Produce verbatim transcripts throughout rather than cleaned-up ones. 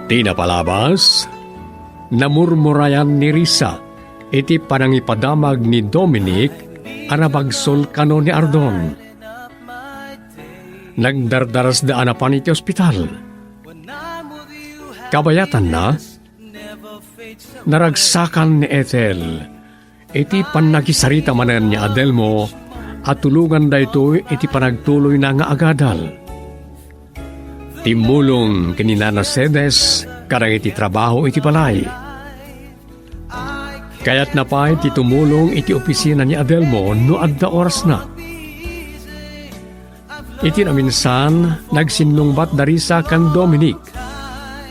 Ti napalabas, namurmurayan ni Risa iti panangipadamag ni Dominic a nabagsul kano ni Ardon. Nagdardarasda a napan iti ospital. Kabayatanna, naragsakan ni Ethel iti pannakisarita manen ni Adelmo a tulongan daytoy iti panagtuloyna nga agadal. Timmulong ken ni Nana Cedes kadagiti trabaho iti balay. Kayatna pay ti tumulong iti opisina ni Adelmo no adda orasna. Iti naminsan, nagsinnungbat da Risa ken Dominic,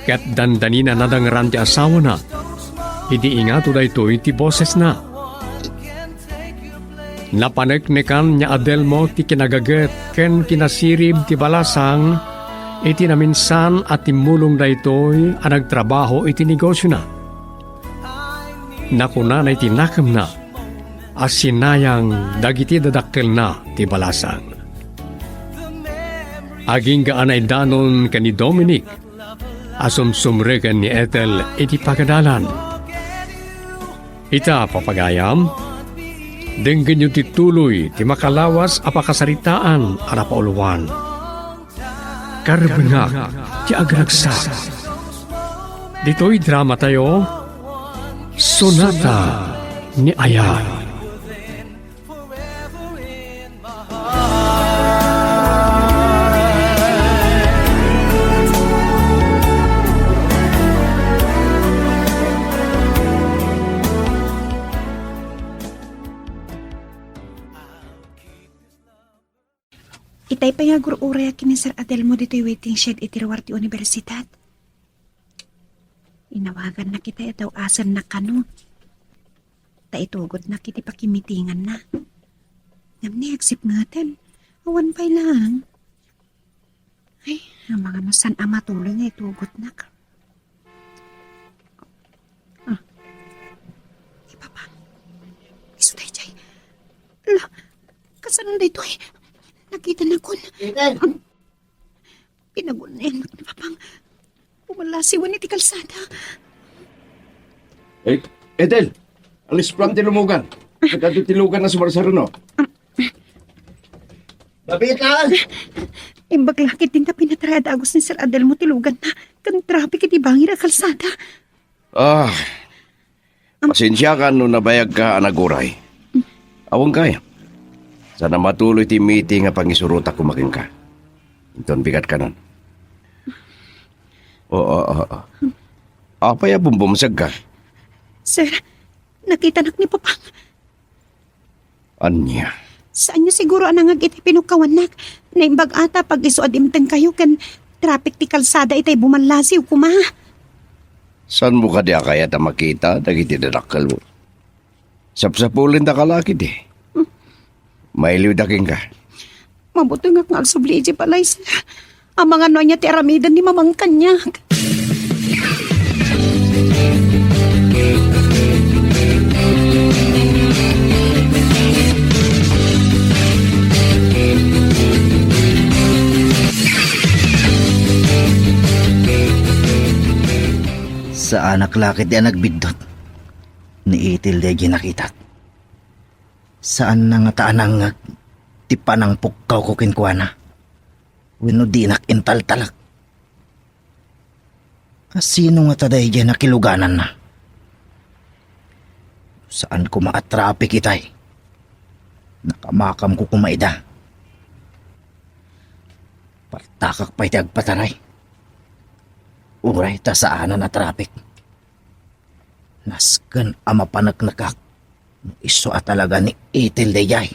ket dandanina nadangran ti asawana idi ingato daytoy ti bosesna. Napaneknekan ni Adelmo ti kinagaget ken kinasirib ti balasang iti naminsan a timmulong daytoy a nagtrabaho iti negosiona. Nakunana iti nakemna a sinayang dagiti dadakkelna ti balasang. Agingga a naidanon ken ni Dominic a sumsumreken ni Ethel iti pagadalan. Ita, papagayam, denggenyo ti tuloy ti makalawas a pakasaritaan a napauluan. Karbengak ti agragsak. Ditoy dramatayo, Sonata ni Ayay. Itay pay nga agur-urayak ken ni Sir Adelmo ditoy waiting shed iti ruar ti universidad. Inawagannak itay a daw-asennak kano. Ta itugotnak iti pakimitinganna. Ngem ni agsipngeten, awan pay laeng. Ay, amangan no saan a matuloy nga itugotnak. Ah. Ay, Papa. Isu daydiay. Ala, kasano daytoy? Nakitanakon. Eden! Pinagun-ennak ni Papang. Pumalasiwan iti kalsada. Eh, Eden! Alis pram ti lumugan. Nagadu ti lugan a sumarsaruno. Babita! Imbag la ketdin ta pinatray a dagus ni Sir Adelmo ti luganna ken traffic iti bangir a kalsada. Ah, pasensiakan no nabayagka a naguray. Awan kay, saan a matuloy ti meeting a pangisurotak koma kenka. Inton bigat kanon. Oo, oo, oo. Apay a bumbumsegka? Sir, nakitanak ni Papang. Ania? Saanyo siguro a nangngeg iti pinukkawannak. Naimbag a ta pag-isu a dimtengkayo ken traffic ti kalsada itay bumallasiw koma. Saanmo kadi a kayat a makita dagiti dadakkelmo? Sapsapulendaka la ketdi. Mailiwda kenka. Mabutengak nga agsubli idiay balay, sir. Amangan no ania ti aramiden ni Mamang kaniak. Saanak la ketdi a nagbiddut. Ni Ethel daydiay nakitak. Saanna ngata a nangngeg ti panangpukkawko kenkuana wenno dinak intaltalek. A sino ngata daydiay nakilugananna? Saan koma a traffic itay. Nakamakamko koma ida. Partakak pay ti agpataray. Uray ta saanan a traffic. Nasken a mapaneknekak no isu a talaga ni Ethel daydiay.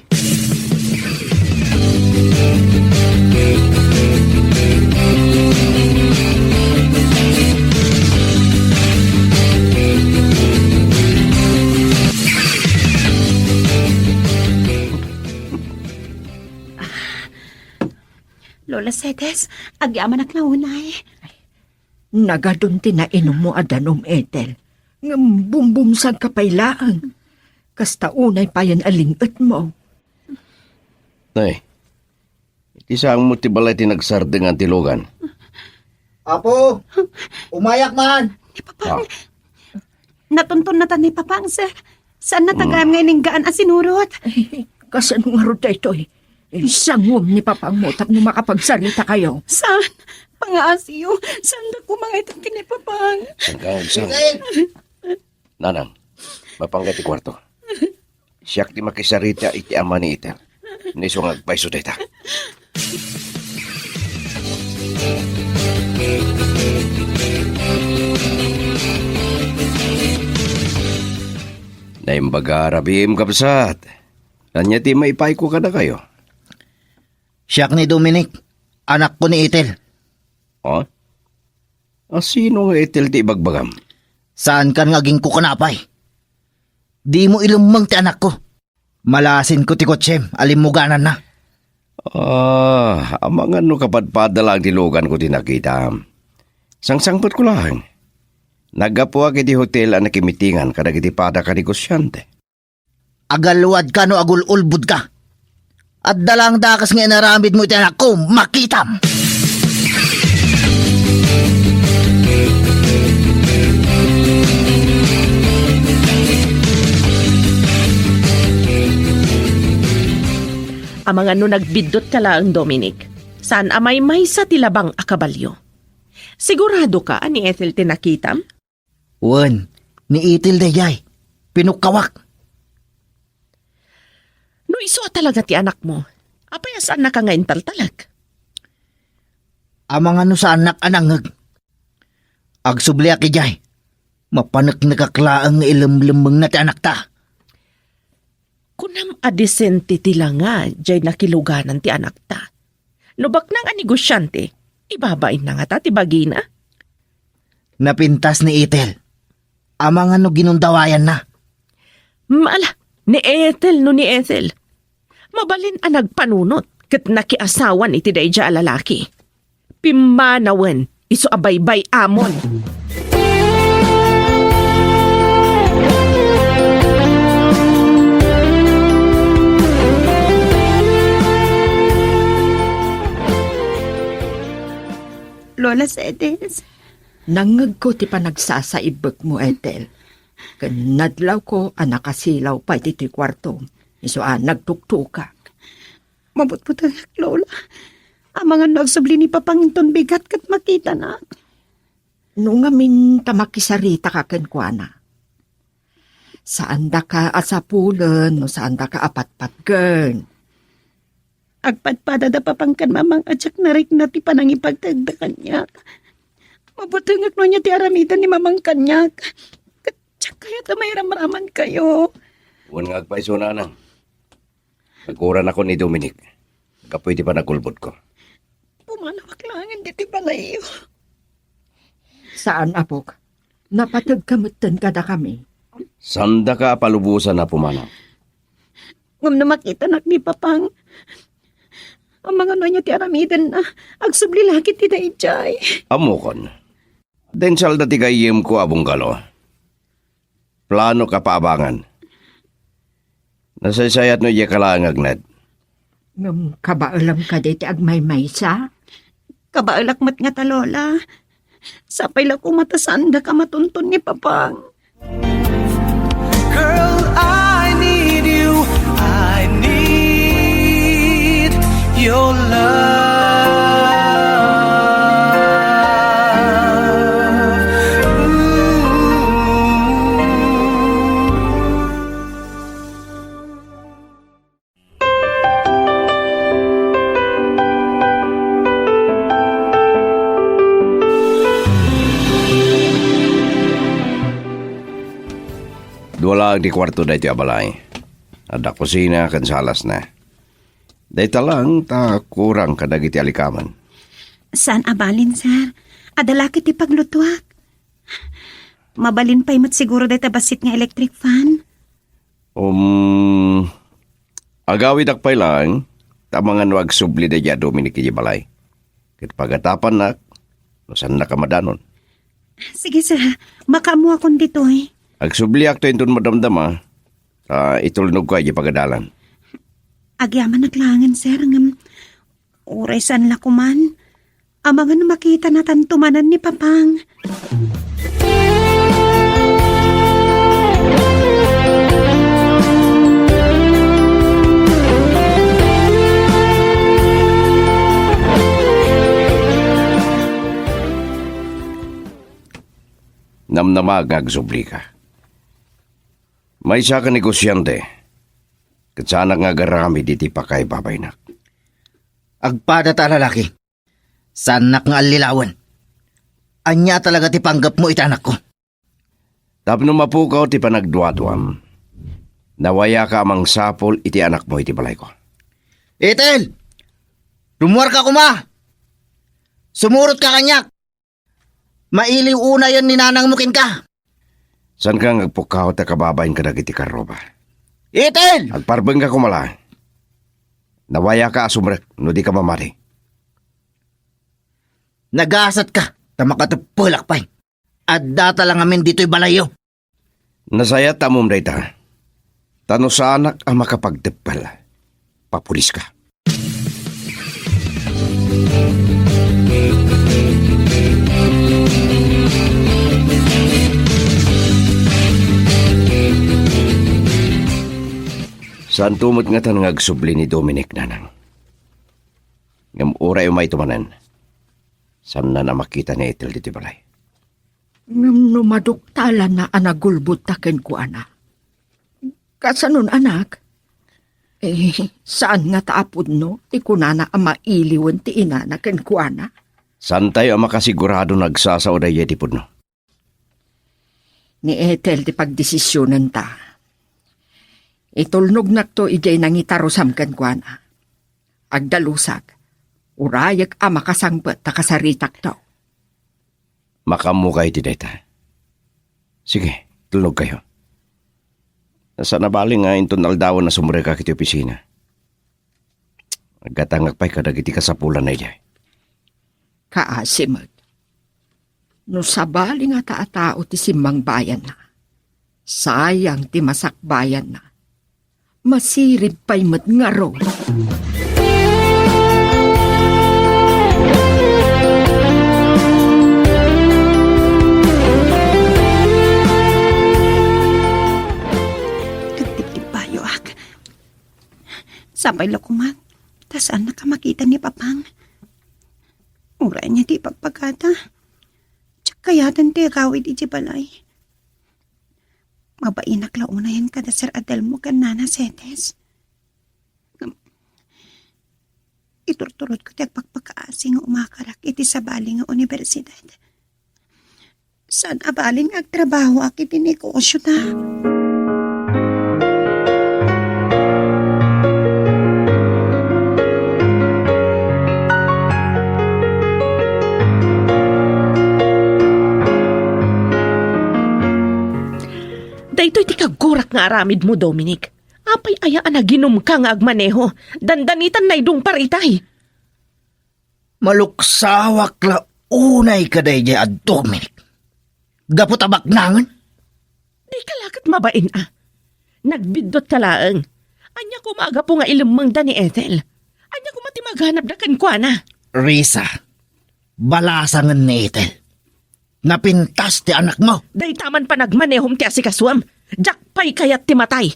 Lola Cedes, agyamanak la unay. Nagadun ti nainummo a danum, Ethel. Ngem bumbumsagka pay laeng. Kasta unay payen a ling-etmo. Nay, iti sangmo ti balay ti nagsardengan ti lugan. Apo, umayak man. Ni Papang. Ah. Natuntonnatan ni Papang, sir. Saan na ta gayam nga ininggaan a sinurot? Kasano ngarud daytoy? Insangom ni Papangmo tapno makapagsarita kayo. Saan? Pangaasiyo. Saan da kumangaytan ken ni Papang? Saan ka, saan? Nanang, mapangga ti kuarto. Siak ti makisarita iti ama ni Ethel. Ni isu nga agpayso dayta. Naimbag a rabiim, kabsat. Ania ti maipayko kadakayo? Siak ni Dominic, anakko ni Ethel. Oh? A, sino nga Ethel ti ibagbagam? Saankan nga agingko kanapay. Dimo ilemmeng ti anakko. Malasinko ti kotsem a limmugananna. Ah, amangan no kapadpada laeng ti luganko ti nakitam. Sangsangpetko laeng. Naggapuak iti hotel a nakimitingan kadagiti pada kanegosiante. Agalwadka no agul-ulbodka. Adda laeng dakes nga inaramidmo iti anakko, makitam! Amangan no nagbiddutka laeng, Dominic. Saan a maymaysa ti labang a kabalio. Siguradoka a ni Ethel ti nakitam? Wen, ni Ethel daydiay. Pinukkawak. No isu a talaga ti anakmo, apay a saannaka nga intaltalek? Amangan no saannak a nangngeg. Agsubliak idiay. Mapaneknekak laeng nga ilemlemmengna ti anakta. Kunam a disente ti langa diay nakiluganan ti anakta. No baknang a negosiante, ibabainna ngata ti bagina? Napintas ni Ethel. Amangan no ginundawayanna. Mala, ni Ethel no ni Ethel. Mabalin a nagpanunot ket nakiasawan iti daydiay a lalaki. Pimmanawen, isu a baybay-amon. Lola Cedes. Nangngegko ti panagsasaibbekmo, Ethel. Ken nadlawko a nakasilaw pay ditoy kuartom, isu a nagtuktukak. Mabutbutengak, Lola. Amangan no agsubli ni Papang inton bigat ket makitanak. No ngamin ta makisaritaka kenkuana. Saandaka a sapulen no saandaka a patpatgen. Agpadpada da Papang ken Mamang a diak narikna ti panangipagtaegda kaniak. Mabutengak no ania ti aramiden ni Mamang kaniak. Ket diak kayat a mairamramankayo. Wen nga agpayso, Nanang. Nagkuranakon ni Dominic gapu iti panagulbodko. Pumanawak laengen ditoy balayyo. Saan, apok. Napategka metten kadakami. Saandaka a palubosan a pumanaw. Ngem no makitanak ni Papang, amangan no ania ti aramidenna, agsubli la ketdi daydiay. Ammokon. Adda insalda ti gayyemko a bungalo. Planok a paabangan. Nasaysayat no diak laeng agnad. Ngem kabaelam kadi ti agmaymaysa? Kabaelak met ngata, Lola. Sapay la koma ta saandaka matunton ni Papang. Girl, I need you. I need your love. Ooh. Dua laeng ti kuarto daytoy a balay. Adda kusina ken salasna. Dayta laeng ta kurang kadagiti alikamen. Saan a balin, sir. Adda la ket ti paglutuak. Mabalin pay met siguro dayta bassit nga electric fan. Um, agawidak pay laeng, ta amangan no agsubli daydiay a Dominic idiay balay. Ket pagatapannak, no saannak a madanon. Sige, sir. Makaammoakon ditoy. Agsubliakto inton madamdama, ta itulnogko idiay pagadalan. Agyamanak laengen, sir, ngem uray saan la koman. Amangan makitanatanto manen ni Papang. Namnama nga agsublika. Maysa ka negosiante, ket saanak nga agaramid iti pakaibabainak. Agpadata a lalaki. Saannak nga allilawen. Ania talaga ti panggepmo iti anakko? Tapno mapukaw ti panagduaduam, nawayaka a mangsapul iti anakmo iti balayko. Ethel! Rummuarka koma! Sumurotka kaniak! Mailiw unayen ni nanangmo kenka! Saanka nga agpukaw ta kababain kadagiti karruba. Ethel! Agparbengka koma la. Nawayaka a sumrek no di ka mamati. Nagasatka ta makateppelak pay. Addata la ngamin ditoy balayyo. Nasayaat ta ammom dayta. Ta no saanak a makapagteppel, papuliska. Saanto met ngatan nga agsubli ni Dominic, nanang. Ngem uray umayto manen, saanna a makita ni Ethel ditoy balay. Ngem no maduktalana a nagulbodta kenkuana, kasanon, anak? Eh, saan ngata a pudno ti kunana a mailiwen ti inana kenkuana? Saantayo a makasigurado no agsasao daydiay ti pudno. Ni Ethel ti pagdesisionenta. Itulnognakto idiay nangitarusam kenkuana. Agdalusak, urayek a makasangpet ta kasaritakto. Makaammokayo iti dayta. Sige, tulnogkayo. Saan a bali nga inton aldawen a sumrekak iti opisina. Aggatangak pay kadagiti kasapulanna idiay. Kaasi met. No sabali ngata a tao ti simmangbayanna, sayang ti masakbayanna. Masirib pay met ngarud. Nagtibtibbayoak. Sapay la koma, ta saannak a makita ni Papang. Uray ania ti ipagpagata, diak kayaten ti agawid idiay balay. Mabainak la unayen kada Sir Adelmo ken Nana Cetes. Ngem iturturotko ti agpakpakaasi nga umakarak iti sabali nga universidad. Saan a balin nga agtrabahoak iti negosio ta? Daytoy ti kaggurak nga aramidmo, Dominic. Apay aya a naginumka nga agmaneho? Dandanitan naydung paritay. Maluksawak la unay kadaydiay a Dominic. Gapu ta baknangen. Dika la ket mabain a. Nagbiddutka laeng. Ania koma a gapu nga ilemmengda ni Ethel? Ania koma ti maganabda kenkuana? Risa, balasangen ni Ethel. Napintas ti anakmo. Dayta man panagmanehom ti asikasuem. Diak pay kayat ti matay.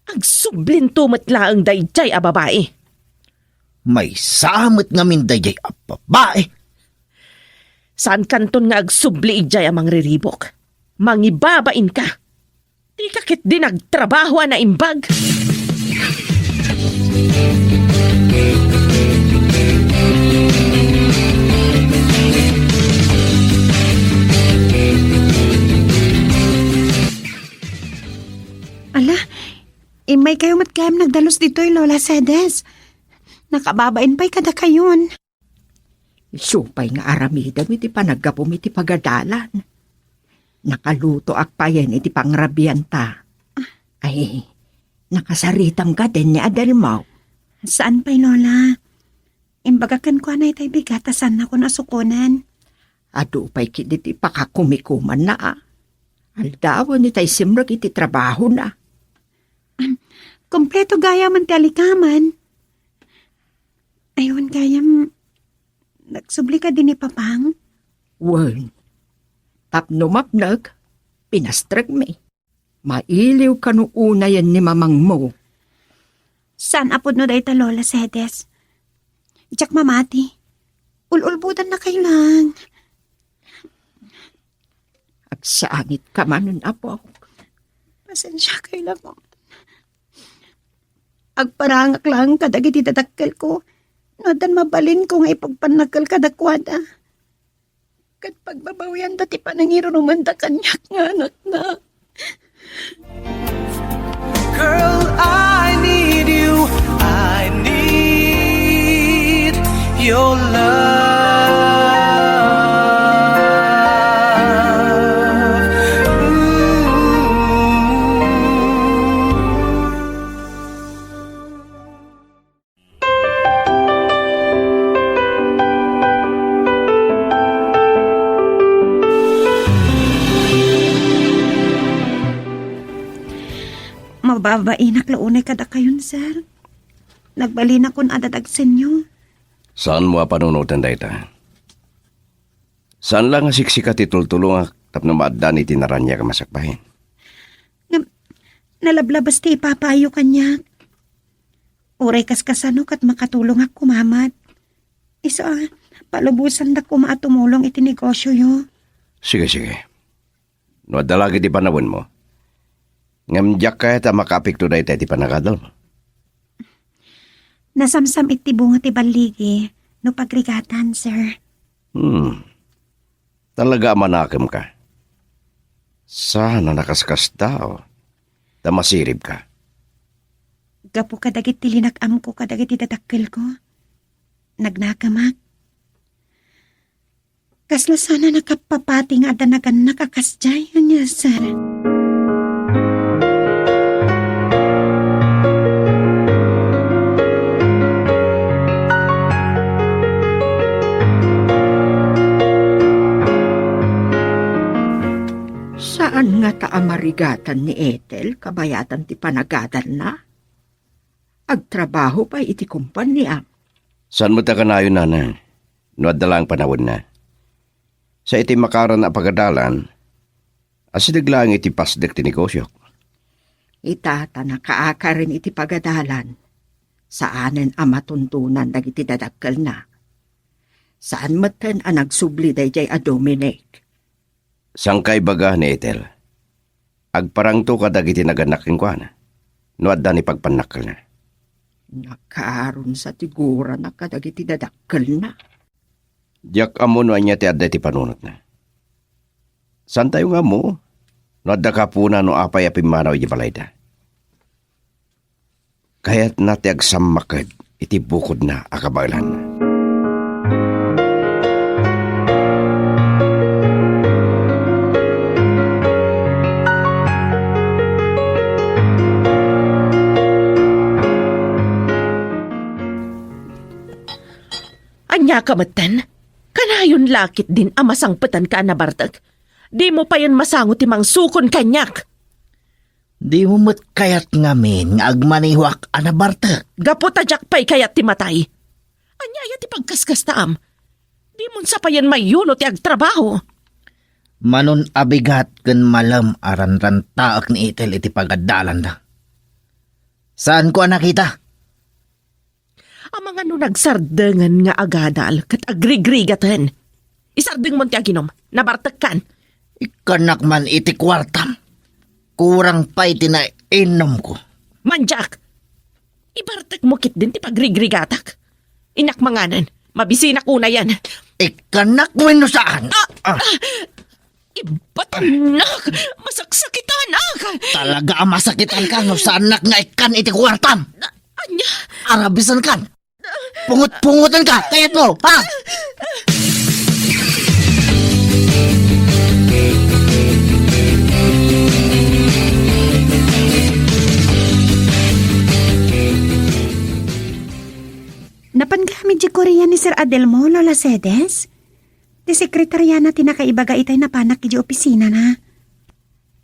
Agsublinto met laeng daydiay a babai. Maysa met ngamin daydiay a babai. Saankanton nga agsubli idiay a mangriribuk. Mangibabainka. Dika ketdi nagtrabaho a naimbag. Ala, immaykayo met gayam nagdalus ditoy, Lola Cedes. Nakababain pay kadakayon. Isu pay nga aramidem iti panaggapum iti pagadalan. Nakalutoak payen iti pangrabianta. Ay, nakasaritam ka den ni Adelmo. Saan pay, Lola. Imbaga kenkuana itay bigat a saannakon a sukonen. Adu pay ketdi ti pakakumikumanna a. Aldawen itay simrek iti trabahona. Kompleto gayamen ti alikamen. Ay, wen gayam, Subli kadi ni Papang? Wen. Tapno mapnek, pinastrekmi. Mailiw kano unayen ni mamangmo. Saan a pudno dayta, Lola Cedes. Diak mamati. Ul-ulbodannakay lang. Agsangit ka manen, apok. Pasensiakay laeng. Agparangak lang kadagiti dadakkelko no addan mabalinko nga ipagpannakkel kadakuada. Ket pagbabawianda ti panangirurumanda kaniak nga anakna. Girl, I need you. I need your love. Ooh. Mababainak la unay kadakayon, sir. Nagbalinakon a dadagsenyo. Saanmo a panunoten dayta? Saan la nga siksika ti tultulongak tapno maaddan iti naraniag a masakbayan? Ngem, nalablabas ti ipapayo kaniak. Uray kaskasano ket makatulongak koma met. Isu a, palubosandak koma a tumulong iti negosioyo. Sige, sige. No adda la ketdi panawenmo. Ngem diak kayat a makaapekto dayta iti panagadalmo. Nasamsam iti bunga ti balligi no pagrigatan, sir. Hmm. Talaga a manakemka. Saan a nakaskasdaaw ta masiribka? Gapu kadagiti linak-amko kadagiti dadakkelko, nagnakemak. Kasla saan a nakapapati nga adda nagannak a kasdiay, ania, sir? Saan ngata a marigatan ni Ethel kabayatan ti panagadalna? Agtrabaho pay iti kompania. Saan met a kanayon, nanang, no adda laeng panawenna? Sa iti makaarun a pagadalan, asideg laeng iti pasdek ti negosiok. Ita ta nakaakaren iti pagadalan, saanen a matuntunan dagiti dadakkelna. Saan metten a nagsubli daydiay a Dominic. Sangkaibaga ni Ethel. Agparangto kadagiti nagannak kenkuana no adda ni pagpannakkelna. Nakaarun sa ti gurana kadagiti dadakkelna. Diak ammo no ania ti adda iti panunotna. Saantayo nga ammo no adda kapuna no apay a pimmanaw iti balayda. Kayatna ti agsammaked iti bukodna a kabaelan. Ania ka metten? Kanayon la ketdin a masangpetanka a nabartek. Dimo payen masango ti mangsukon kaniak. Dimo met kayat ngamin nga agmanehoak a nabartek? Gapu ta diak pay kayat ti matay. Ania aya ti pagkaskastaam? Dimon sa payen mayuno ti agtrabaho. Manon abigat ken malem a ranrantaek ni Ethel iti pagadalanda. Saanko a nakita. Amangan no nagsardengen nga agadal ket agrigrigaten. Isardengmon ti aginom. Nabartekkan. Ikkannak man iti kuartam. Kurang pay ti nainomko. Mandiak! Ibartekmo ketdin ti pagrigrigatak. Innak manganen. Mabisinak unayen. Ikkannak wenno saan? Ah! Ah! Ibbatannak! Masaksakitanak! Talaga a masakitanka no saannak nga ikkan iti kuartam. Ania? Arabisankan. Pungot-pungotanka, kayatmo, ha? Napan kami di Korea ni Sir Adelmo, Lola Cedes? Ti sekretariana ti nakaibaga itay napanak idiay opisinana.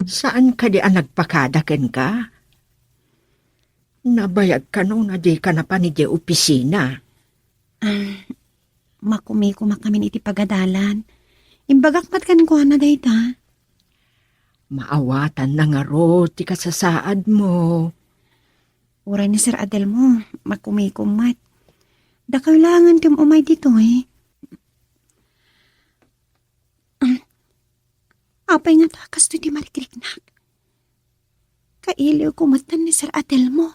Saan kadi a nagpakada kenka? Nabayag kano nga dika napan idiay opisina? Ah, makumikumak amin iti pagadalan. Imbagak met kenkuana dayta. Maawatanna ngarud ti kasasaadmo. Uray ni Sir Adelmo, makumikom met. Dakayo laengen ti um-umay ditoy. Apay ngata a kastoy ti marikriknak? Kailiwko met ni Sir Adelmo.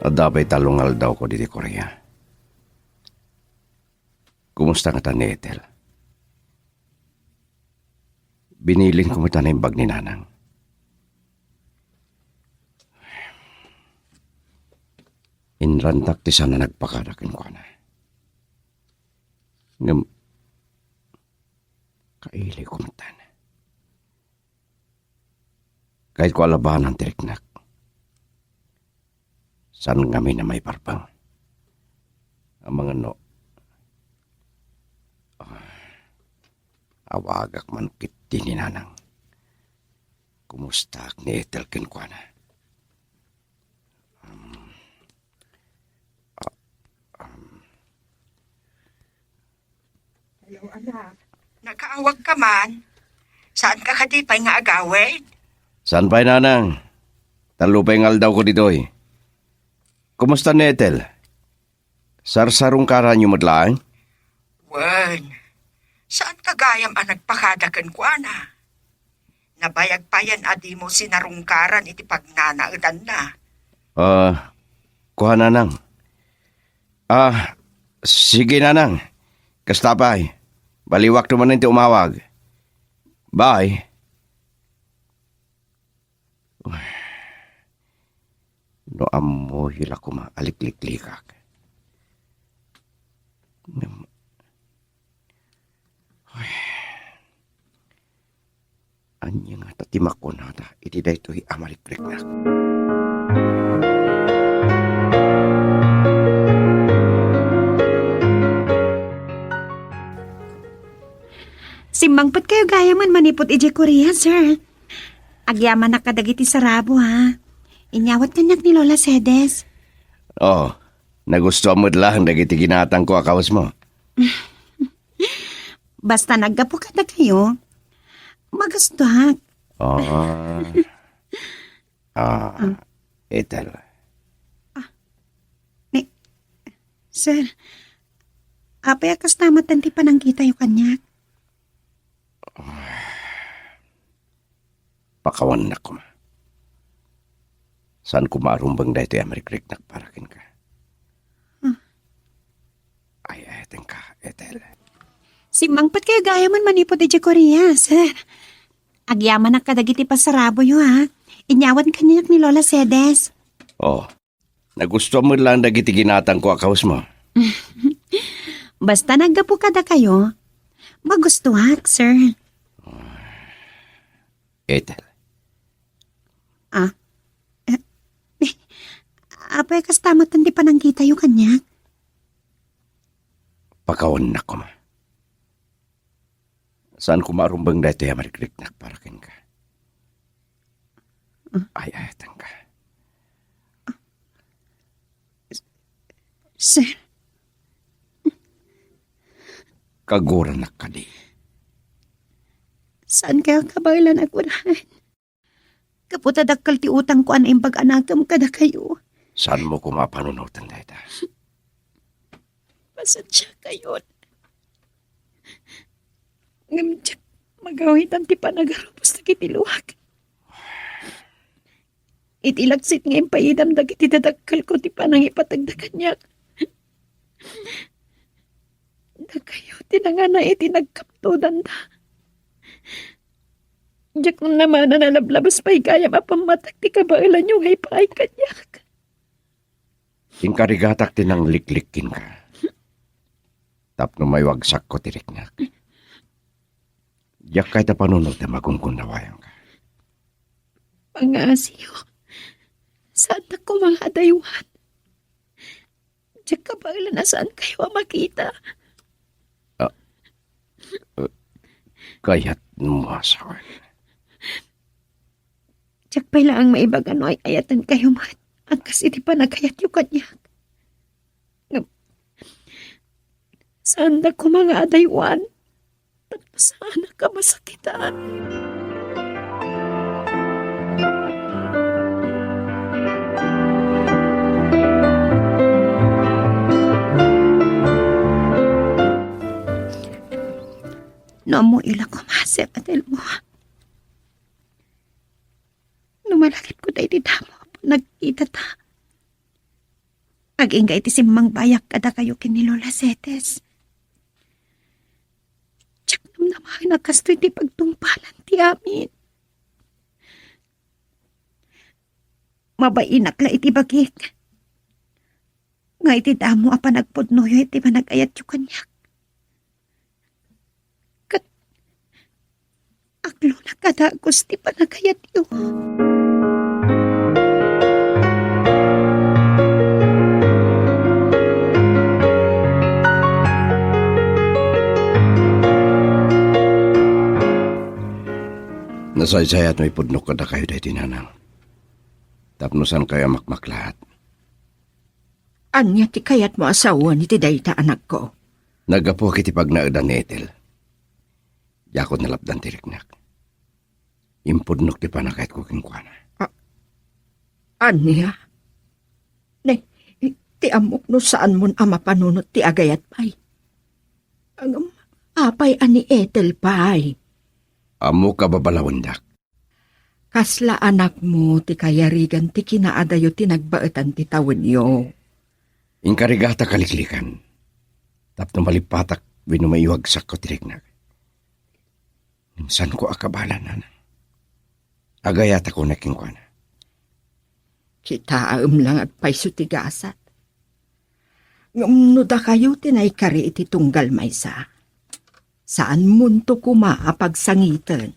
Adda pay tallo nga aldawko ditoy Korea. Kumusta ngata ni Ethel? Binilinko met a naimbag ni Nanang. Inrantak ti saan a nagpakada kenkuana. Ngem, kailiwko met. Kayatko a labanan ti riknak. Saan ngamin a maiparbeng. Amangan no, ah, awagak man ketdi ni Nanang. Kumustaak ni Ethel kenkuana? Um, ah, um. Hello, anak. Nakaawag ka man? Saan ka kadi pay nga agawid? Saan pay, Nanang? Tallo pay nga aldawko ditoy. Kumusta ni Ethel? Sarsarungkaranyo met laeng? Wen, saan ka gayam a nagpakada kenkuana? Nabayag payen a dimo sinarungkaran iti pagnanaedanna. Ah, kua, Nanang. Ah, sige, Nanang. Kasta pay. Baliwakto manen ti umawag. Bye. No ammoyo la koma a likliklikak. Ngem, ay, ania ngata ti makunada iti daytoy a marikriknak? Simmangpetkayo gayamen manipud idiay Korea, sir. Agyamanak kadagiti sarabo, ha? Inyawat kaniak ni Lola Cedes. Oh, nagustuam met laeng dagiti ginatangko a kawesmo. Basta naggapu kadakayo, magustuak. Ah. Ah, Ah. Ethel. Ah. Ni, sir, apay a kasta met ti panangkitayo kaniak? Pakawannak koma. Saan koma a rumbeng daytoy a marikriknak para kenka. Hmm. Ay, ay, tengka, Ethel. Simmangpetkayo gayamen manipud idiay Korea, sir. Agyamanak kadagiti pasaraboyo, ha? Inyawat kaniak ni Lola Cedes. Oh, nagustuam met laeng dagiti ginatangko a kawesmo. Basta naggapu kadakayo, magustuak, sir. Ethel. Ah? Eh, eh, apay kasta met ti panangkitayo kaniak? Pakawannak koma. Saan koma a rumbeng daytoy a marikriknak para kenka. Ah. Ay, ay, tengka. Sir. Kaguranak kadi. Saankayo a kabaelan a uray? Gapu ta dakkel ti utangko a naimbag a nakem kadakayo. Saanmo koma a panunoten dayta? Pasensiakayon. Ngem diak magawitan ti panagarubos dagiti luak. Iti laksit nga impaydam dagiti dadakkelko ti panangipategda kaniak. Dakayo ti nangana iti nagkaptodanda. Diak namana nalablabas pay gayam a pammatag ti kabaelanyo nga ipaay kaniak. Inkarigatak ti nangliklik kenka tapno maiwagsakko ti riknak. Diak kayat a panunotem a gunggunnawayanka. Pangaasiyo, saantak koma nga adaywan. Diak kabaelan a saankayo a makita. Ah, eh, kayatmo a sawen. Apay laeng maibaga no ay-ayatenkayo met a kas iti panagayatyo kaniak. Ngem, saanda koma nga adaywan. Tapno saanak a masakitan. No ammoyo la koma, Sir Adelmo. No malakipko daydi damo a panagkitata. Agingga iti simmangbayak kadakayo ken ni Lola Cetes. Diak namnamaen a kastoy ti pagtungpalan ti amin. Mabainak la iti bagik nga iti damo a panagpudnoyo iti panagayatyo kaniak. Ket aglunak a dagus ti panagayatyo. Nasaysayat no ipudnok kadakayo daydi nanang. Tapno saankayo a makmaklaat. Ania ti kayatmo a sawen iti dayta, anakko? Naggapuak iti pagnaedan ni Ethel. Diakon nalapdan ti riknak. Impudnok ti panagayatko kenkuana. A-, ania? Ne, ti ammok no saanmon a mapanunot ti agayat pay. Ngem, apay a ni Ethel pay? Ammok a babalawendak. Kasla anakmo ti kayarigan ti kinaadayo ti nagbaetan ti tawenyo. Inkarigatak a liklikan tapno malippatak wenno maiwagsakko ti riknak. Ngem saanko a kabaelan, nanang. Agayatak unay kenkuana. Kitaem la nga agpayso ti gasat. Ngem no dakayo ti naikari iti tunggal maysa, saanmonto koma a pagsangiten.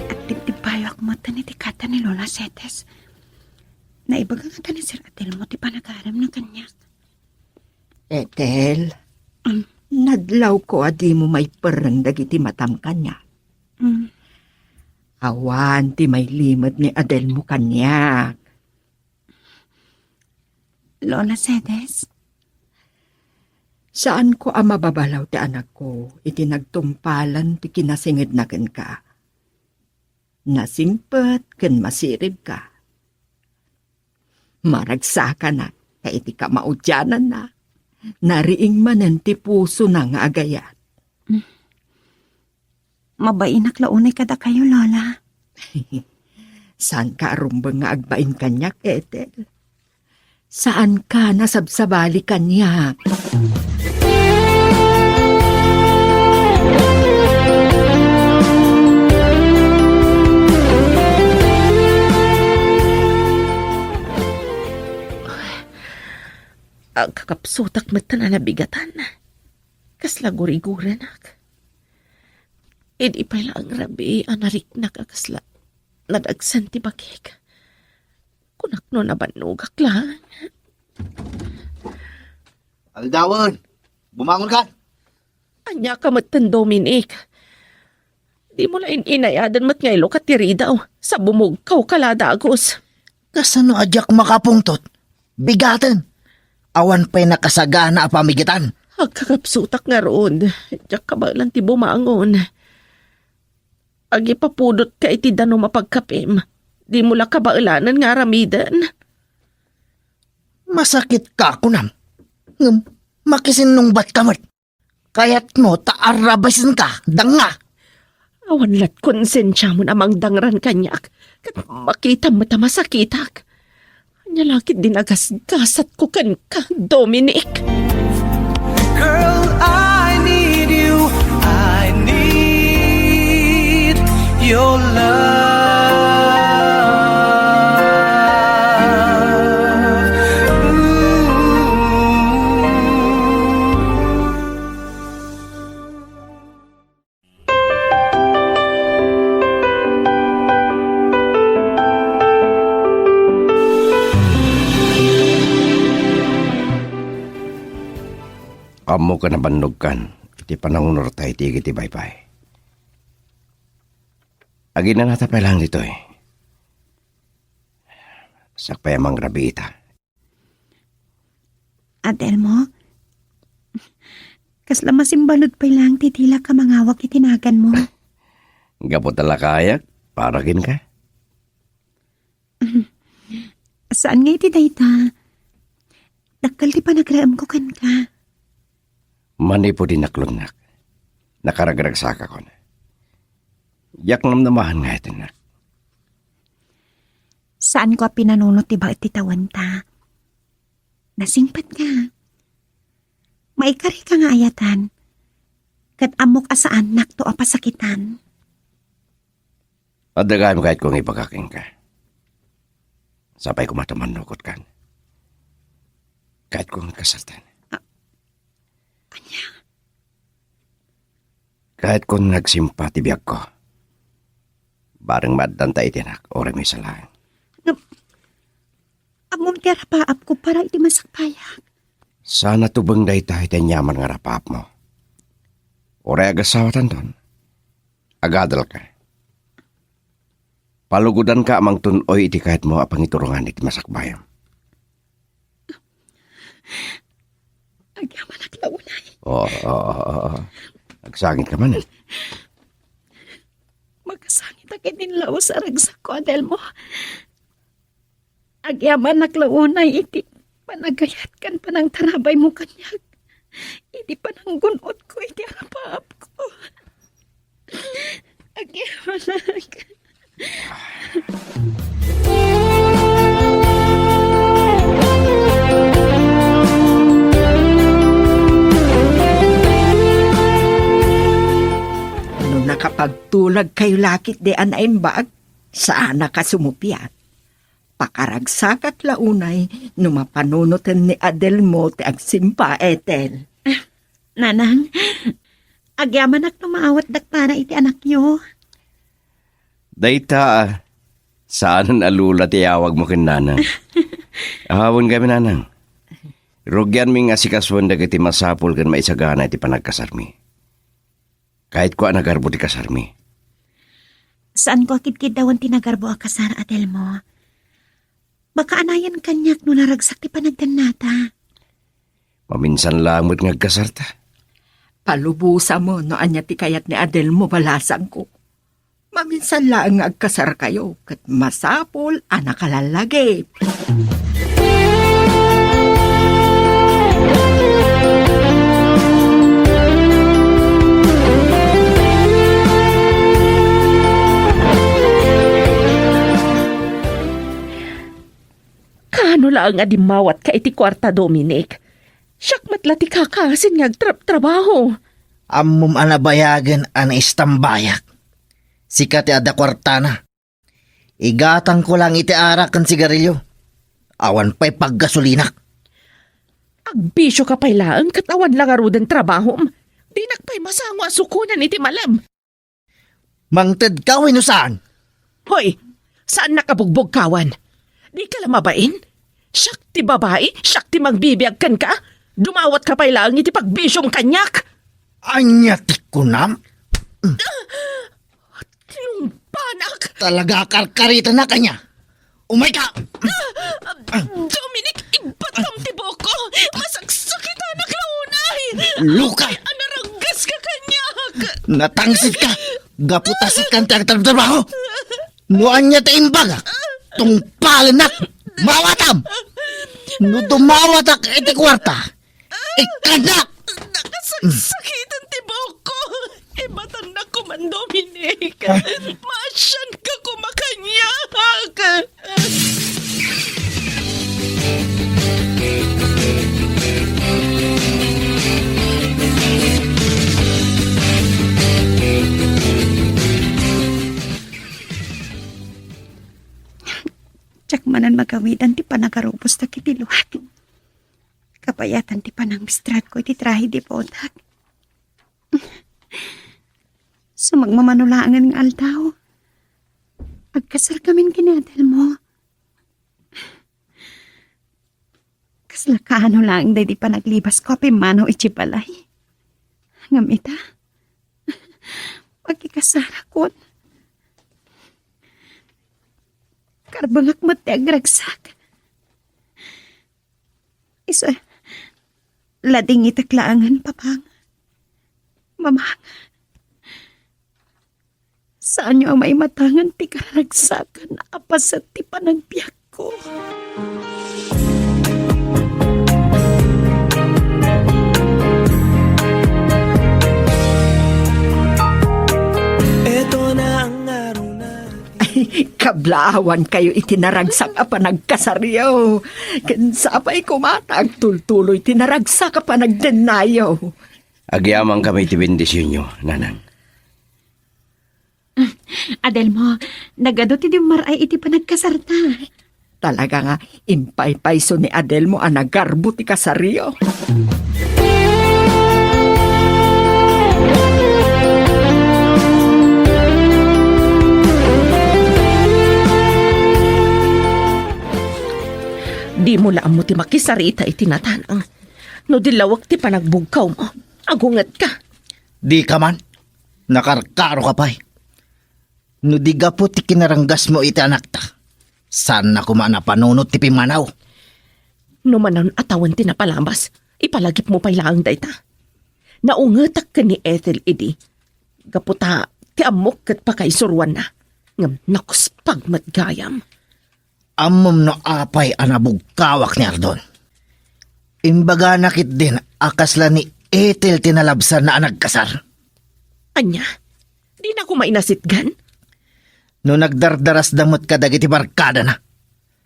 Agtibtibpayoak met iti kada ni Lola Cetes. Naibaga ngata ni Sir Adelmo ti panagaramna kaniak. Ethel, Mm. nadlawko a dimo maiperreng dagiti matam kaniak. Mm. Awan ti mailimed ni Adelmo kaniak. Lola Cetes? Saanko a mababalaw ti anakko iti nagtungpalan ti kinasingedna kenka. Nasingpet ken masiribka. Maragsakana ta iti kamaudiananna, nariing manen ti pusona nga agayat. Mabainak la unay kadakayo, Lola. Saanka a rumbeng nga agbain kaniak, Ethel. Saanka nasabsabali kaniak. Agkakapsutak met a nabigatan. Kasla gurigurenak. Idi pay laeng rabii a nariknak a kasla nadagsen ti bagik. Kunak no nabannogak laeng. Aldawen, bumangon ka! Ania ka metten, Dominic? Dimo la in-inayaden met nga ilukat ti ridaw sa bumugkaw ka la dagus. Kasano a diak makapungtot? Bigaten! Awan pay nakasagana a pamigetan. Agkakapsutak ngarud. Diak kabaelan ti bumangon. Agipapudot ka iti danum a pagkapim. Dimo la kabaelanen nga aramiden. Masakit ka, kunam. Ngem, makisinnungbat ka met. Kayatmo ta arrabasenka, danga. Awan lat konsensiamon a mangdangran kaniak, ket makitam met a masakitak. Ania la ketdi nagasgasatko kenka, Dominic? Girl, I need you. I need your love. Ooh. Ammok a nabannogkan iti panangunorta iti igid ti baybay. Aginanata pay laeng ditoy. Sakbay a mangrabiita. Adelmo, kasla masimbalud pay laeng ti dilak a mangawag iti naganmo. Gapu ta lakayak, para kenka. Saan nga iti dayta? Dakkel ti panagraemko kenka. Manipud inaklonnak, nakaragragsakakon. Diak namnamaen nga ayannak. Saanko a pinanunot ti baet ti tawenta. Nasingpetka. Maikarika nga ayatan. Ket ammok a saannakto a pasakitan. Adda gayam kayatko nga ibaga kenka. Sapay koma ta mannukotkan. Kayatko nga kasartan. A-, ania? Kayatkon nga agsimpa ti biagko. Bareng maaddanta iti anak, uray maysa laeng. Ngem, ammom ti arapaapko para iti masakbayak. Saan a tubeng dayta iti aniaman nga arapaapmo. Uray agasawatanton, agadalka. Palugodanka a mangtun-oy iti kayatmo a pangiturongan iti masakbayam. Agyamanak la unay. Oo, oo, oo, oo. Agsangitka man, eh. Makasangitak iti inlaus a ragsakko, Adelmo. Agyamanak la unay iti panagayat ken panangtarabaymo kaniak. Iti pananggun-otko iti arapaapko. Agyamanak. No nakapagtulagkayo la ketdi a naimbag, saannak a sumuppiat. Pakaragsakak la unay no mapanunoten ni Adelmo ti agsimpa, Ethel. Nanang, agyamanak no maawatdak para iti anakyo. Dayta, ah, saanen a Lola ti iawagmo ken nanang. Ahawen kami, nanang. Rugianmi nga asikasuen dagiti masapul ken maisagana iti panagkasarmi. Kayatko a nagarbo ti kasarmi. Saanko a kidkiddawen ti nagarbo a kasar, Adelmo. Baka anayen kaniak no naragsak ti panagdannata. Maminsan laeng met nga agkasarta. Palubosam no ania ti kayat ni Adelmo, balasangko. Maminsan laeng nga agkasarkayo, ket masapul a nakalallagip. Kaano laeng a dimmawatka iti kuarta, Dominic? Siak met la ti kakaasin nga agtrabtrabaho. Ammom a nabayagen a naistambayak. Sika ti adda kuartana. Igatangko lang iti arak ken sigarilyo. Awan pay paggasolinak. Agbisioka pay laeng ket awan la ngaruden trabahom. Dinak pay masango a sukonen iti malem. Mangtedka wenno saan? Hoy, saannak a bugbugkawan. Dika la mabain? Siak ti babai, siak ti mangbibiag kenka. Dumawatka pay laeng iti pagbisiom kaniak. Ania ti kunam? Tinungpanak! Talaga a karkaritanak ania? Umayka! Dominic, ibatam ti buokko! Masaksakitanak la unay! Loka! Ay, anaranggas ka kaniak! Natangsit ka! Gapu ta sika ti agtrabtrabaho! No ania ti imbagak, tungpalennak! Mawatam! No dumawatak iti kuarta, ikkannak! Nakasaksakiten ti buokko! Ibatannak koma, Dominic! Maasianka koma kaniak! Diak manen magawidan ti panagarubostak iti luak. Kabayatan ti panangmistratko iti trahe de bodak. Sumagmamano laengen nga aldaw, agkasarkamin ken ni Adelmo. Kasla kaano laeng daydi panaglibasko a pimmanaw idiay balay. Ngem ita, makikasarakon. Karbengak met ti agragsak. Isu, ladingitek laengen, Papang. Mamang. Saanyo a maimatangan ti kararagsakan a paset ti panagbiagko. Ay, kablaawankayo iti naragsak a panagkasaryo. Ken sapay koma ta agtultuloy ti naragsak a panagdennayo. Agyamankami iti bendisionyo, Nanang. Adelmo, nagadu ti dimmar-ay iti panagkasarta. Talaga nga, impaypayso ni Adelmo a nagarbo ti kasaryo. Dimo la ammo ti makisarita iti natanang. No di lawek ti panagbugkawmo, agungetka. Dika man. Nakarkaroka pay. No di gapu ti kinaranggasmo iti anakta, saanna koma a napanunot ti pimmanaw. No manon a tawen ti napalabas, ipalagipmo pay laeng dayta. Naungetak ken ni Ethel idi, gapu ta ti ammok ket pakaisuroanna, ngem nakuspag met gayam. Ammom no apay a nabugkawak ni Ardon? Imbagana ketdin a kasla ni Ethel ti nalabsanna a nagkasar. Ania? Dina koma inasitgan? No nagdardarasda met kadagiti barkadana,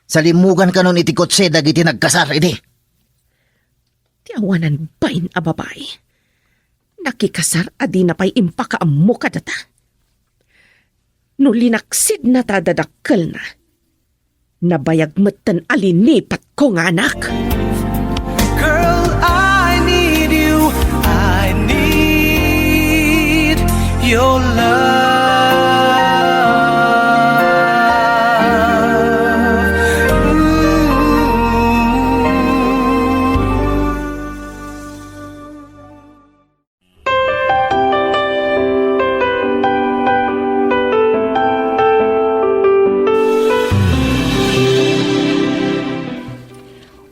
salimugan kanon iti kotse dagiti nagkasar idi. Ti awanan bain a babai. Nakikasar a dina pay impakaammo kadata. No linaksidna ta dadakkelna, nabayag metten a linipatko nga anak. Girl, I need you. I need your love. Ooh.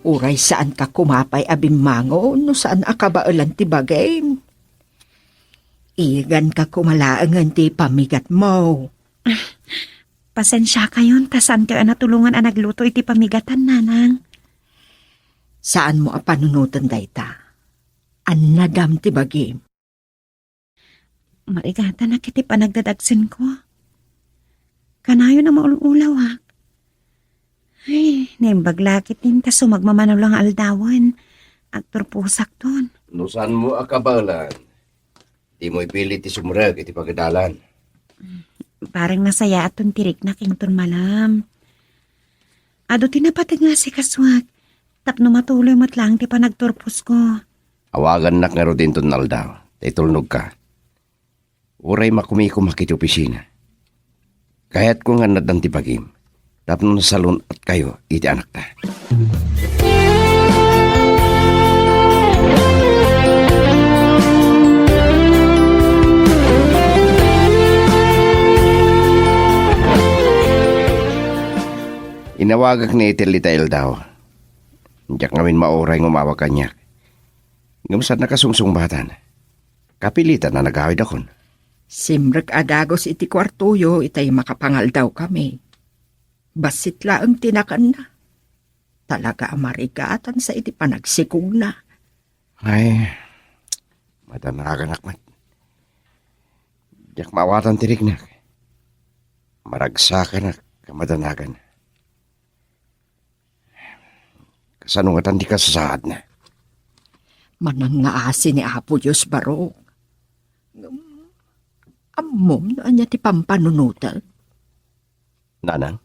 Uray saanka koma pay a bimmangon no saan a kabaelan ti bagim. Iyeganka koma laengen ti pamigatmo. Pasensiakayon ta saankayo a natulongan a nagluto iti pamigatan, Nanang. Saanmo a panunoten dayta. Annadam ti bagim. Marigatanak iti panagdadagsenko. Kanayon a maul-ulawak. Ay, naimbag la ketdin ta sumagmamano la nga aldawen. Agturposakton. No saanmo a kabaelan, dimo ipili ti sumrek iti pagadalan. Parang nasayaaton ti riknak inton malam. Adu ti napateg nga asikasuak, tapno matuloy met laeng ti panagturposko. Awagannak ngarud inton aldaw, ta itulnogka. Uray makumikomak iti opisina. Kayatko nga annadam ti bagim, tapno nasalun-atkayo iti anakta. Inawagak ni Ethel ita aldaw. Diak ngamin mauray nga umawag kaniak. Ngem saannaka sungsungbatan. Kapilitan a nagawidakon. Simrek a dagus iti kuartoyo itay makapangaldawkami. Bassit laeng ti nakanna. Talaga a marigatansa iti panagsikogna. Ay, madanaganak met. Diak maawatan ti riknak. Maragsakanak a madanagan. Kasano ngatan ti kasasaadna? Manangngaasi ni Apo Dios, barok. Ngem, ammom no ania ti pampanunoten? Nanang?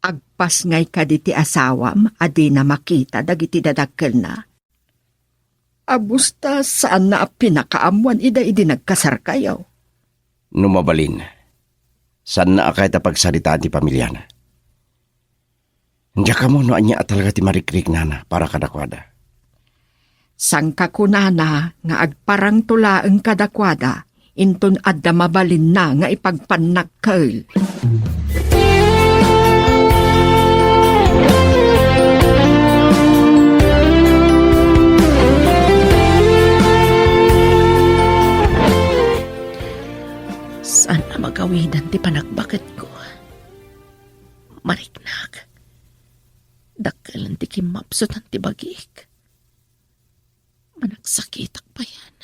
Agpasngay kadi ti asawam a dina makita dagiti dadakkelna? Abusta saanna a pinakaammoan ida idi nagkasarkayo? No mabalin, saanna a kayat a pagsaritaan ti pamiliana. Diak ammo no ania a talaga ti marikriknana para kadakuada. Sangkakunana nga agparangto laeng kadakuada, inton adda mabalinna nga ipagpannakkel. Saan a magawidan ti panagbaketko. Mariknak. Dakkelen ti kimmapsutan ti bagik. Managsakitak payen.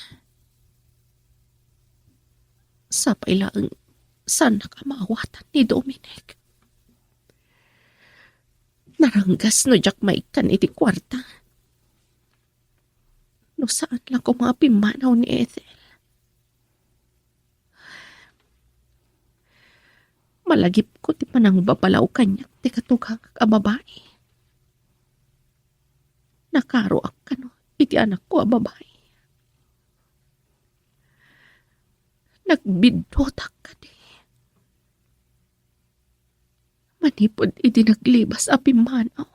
Sapay laeng saannak a maawatan ni Dominic. Naranggas no diak maikkan iti kuarta. No saan la koma a pimmanaw ni Ethel. Malagipko ti panangbabalaw kaniak ti katugangak a babai. Nakaroak kano iti anakko a babai. Nagbiddutak kadi. Manipud idi naglibas a pimmanaw,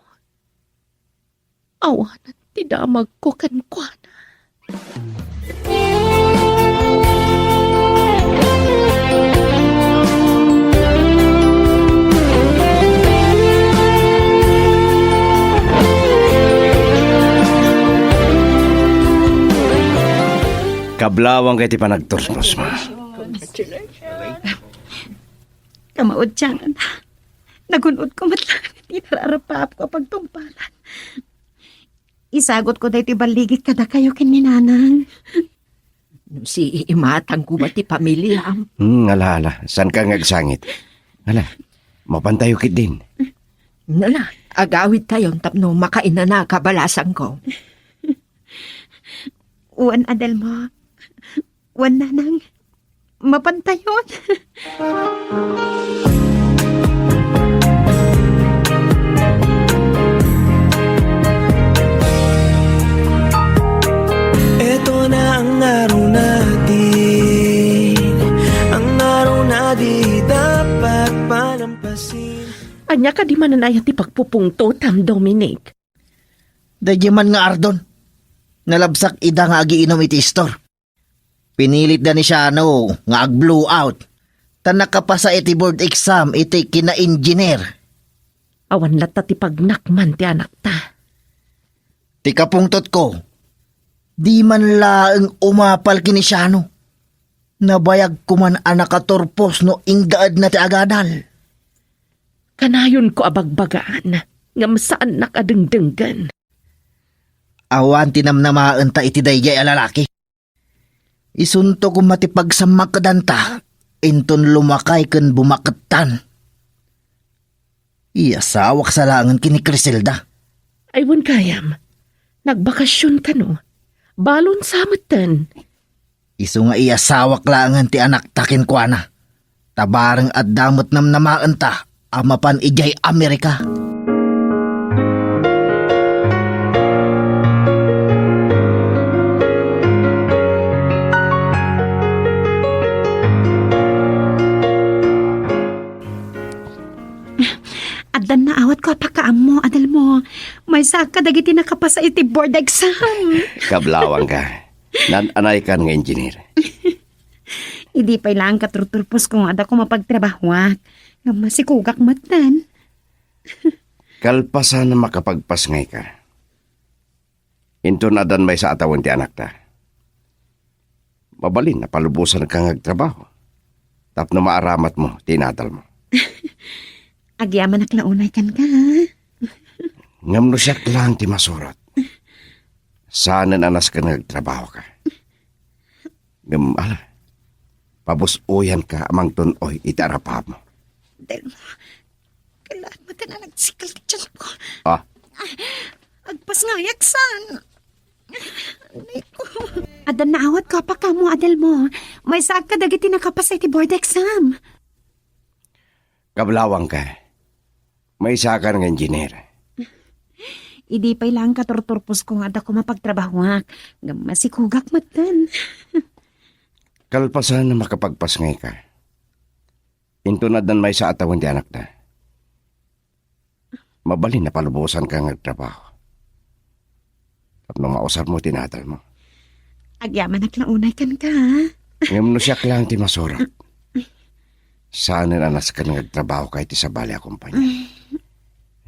awanen ti damagko kenkuana. Kablawangka iti panagturpos, ma. Kamaudianna, nagun-odko met laeng ti inarapaapko a pagtungpalan. Isagutko daytoy balligit kadakayo ken ni Nanang. No siimatang koma ti pamiliam. Hmm, ala, ala. Saanka nga agsangit. Ala, mapantayo ketdin. Ala, agawidtayon tapno makainanaka balasangko. Wen, Adelmo. Wen, Nanang. Mapantayon. Ito na ang araw natin, ang araw na di dapat palampasin. Ania kadi manen aya ti pagpupungtotam, Dominic? Daydiay man nga Ardon. Nalabsak ida nga agiinum iti istor. Pinilitda ni Shano nga ag-blow out, ta nakapasa iti board exam iti kina-engineer. Awan latta ti pagnakman ti anakta. Ti kapungtotko, di man laeng umapal ken ni Shano. Nabayag koman a nakaturpos no inggaedna ti agadal. Kanayonko a bagbagaan, ngem saannak a dengdenggen. Awan ti namnamaenta iti daydiay a lalaki. Isunto koma ti pagsammakdanta, inton lumakay ken bumakettan. Iyasawak sa laengen ken ni Criselda. Ay, wen gayam, nagbakasion kano? Balon sa metten. Isu nga iyasawak laengen ti anakta kenkuana. Ta bareng adda met namnamaenta a mapan idiay Amerika. Addan naawatko a pakaammo, Adelmo. Maysaak kadagiti nakapasa iti board exam. Kablawangka. Naan-anaykan nga engineer. Idi pay laeng katurturposko nga adda koma pagtrabahoak, ngem masikogak metten. Kalpasan a makapagpasngayka, inton addan maysa a tawen ti anakta, mabalin a palubosanka nga agtrabaho tapno maaramatmo ti inadalmo. Agyamanak la unay kenka, ha? Ngem no siak laeng ti masurot, saanen a nasken nga agtrabahoka. Ngem ala, pabus-oyanka a mangtun-oy iti arapapmo. Del, kailangan mo na nagsikal ti tiyan ko. Ah? Agpasngayak san. Nico. Addan naawatko a pakamo, Adelmo. Maysaak kadagiti nakapasa iti board exam. Kablawangka. Maysakan nga engineer. Idi pay laeng katurturposko nga adda koma pagtrabahoak, ngem masikogak metten. Kalpasan a makapagpasngayka, inton addan maysa a tawen ti anakta, Mabalin a palubosanka nga agtrabaho. Tapno mausarmo ti natalmo. Agyamanak la unay kenka, ha? Ngem no siak laeng ti masurat, saanen a nasken nga agtrabahoka iti sabali a kompania.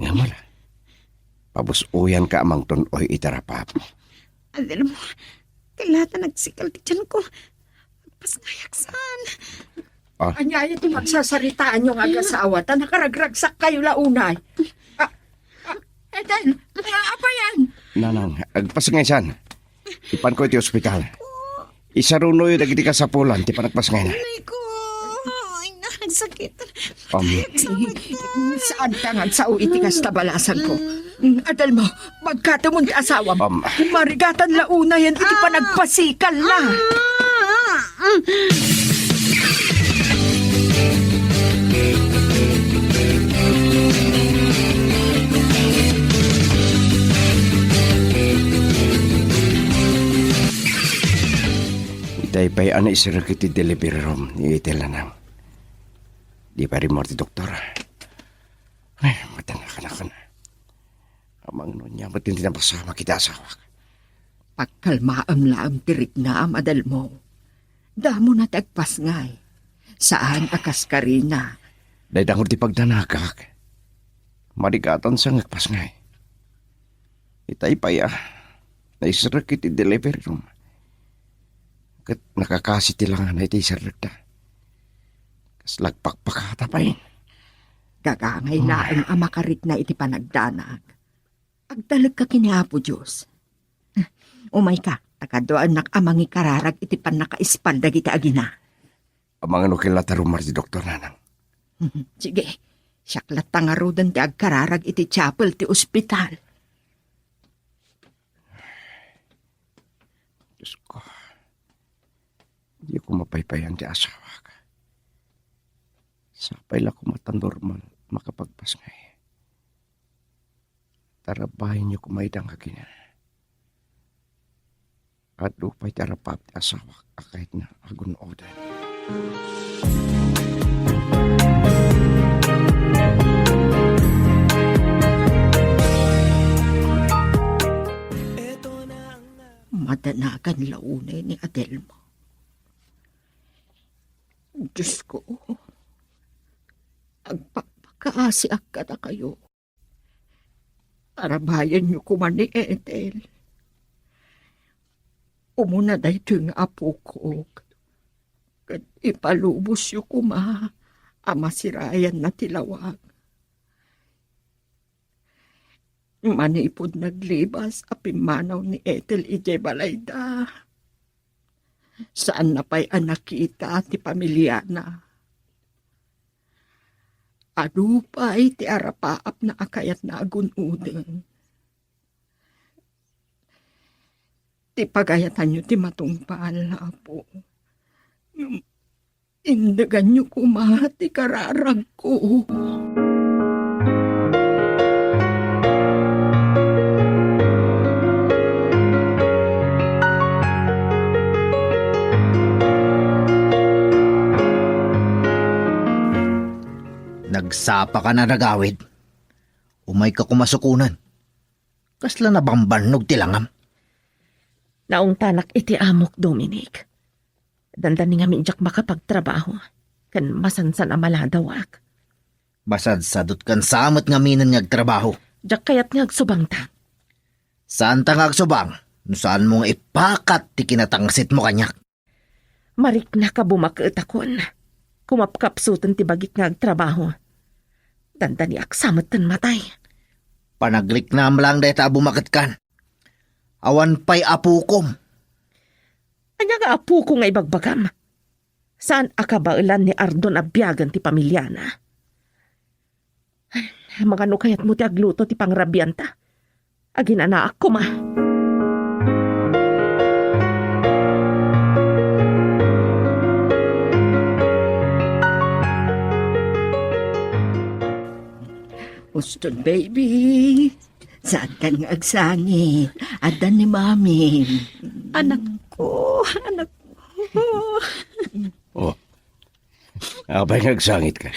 Ngem ala, pabus-oyanka a mangtun-oy iti arapapmo. Adelmo, kayat a nagsikal ti tianko. Agpasngayak saan. Ah. Ania iti pagsasaritaanyo nga agasawa, ta nakaragragsakkayo la unay. Ah, ah, Eden, ah, apay yan? Nanang, agpasngaysan. Ipanko iti ospital. Isarunoyo dagiti kasapulan ti panagpasngayna. Aray ko! Ay, nagsakit. Um, Ay, agsamat na. Saanka nga agsao iti kasta, balasangko? Mm, adalmo, magkatemon ti asawam. Um, Marigatan la unayen iti panagpasikal na. Ah! Itay pay a naiserrek iti delivery room ni Ethel, Nanang. Di pay rimmuar ti doktor. Ay, matanakan. Amangan no ania met ti napasamak iti asawak. Pagkalmaem laeng ti riknam, adalmo. Damona ti agpasngay. Saan a kas karina. Dayta ngarud ti pagdanagak. Marigatan sa nga agpasngay. Itay pay a, naiserrek iti delivery room. Ket nakakasi ti langana iti iserrekda. Kasla agpakpakata pay. Gagangay Ay. laeng a makarikna iti panagdanag. Agtalekka ken ni Apo Dios. Umayka, ta kaduaennak a mangikararag iti pannakaispal dagiti agina. Amangan no kayatmo a rummuar ti doktor, Nanang. Sige, siak latta ngaruden ti agkararag iti chapel ti ospital. Diosko, diko mapaypayan ti asawak. Sapay la koma ta normal makapagpasngay. Tarabayenyo koma ida nga agina. Adu pay ti arapap ti asawak a kayatna a gun-oden. Madanagan la unay ni Adelmo. Diosko, agpakpakaasiak kadakayo. Tarabayenyo koma ni Ethel. Umuna daytoy nga apokok, ket ipalubosyo koma a masirayanna ti lawag. Manipud naglibas a pimmanaw ni Ethel idiay balayda, saanna pay a nakita ti pamiliana. Adu pay ti arapaapna a kayatna a gun-oden. Ti pagayatanyo ti matungpal, Apo. Ngem indeganyo koma ti kararagko. Nagsapaka a nagawid. Umayka koma sukonen. Kasla nabambannog ti langam. Naungtanak iti amok, Dominic. Dandani ngamin diak makapagtrabaho, ken masansan a maladawak. Masadsadot kan sa met ngaminen nga agtrabaho. Diak kayat nga agsubangta. Saanta nga agsubang no saanmo nga ipakat ti kinatangsitmo kaniak. Mariknak a bumaketakon. Kumapkapsuten ti bagik nga agtrabaho. Dandaniak sa metten matay. Panagriknam lang dayta a bumaketkan. Awan pay apokom. Ania nga apoko nga ibagbagam? Saan a kabaelan ni Ardon a biagen ti pamiliana? Ay, mangano kayatmo ti agluto ti pangrabianta? Aginanaak koma. Uston, baby. Saankan nga agsangit. Adda ni Mami. Anak ko, anak ko. Oh. Apay nga agsangitka?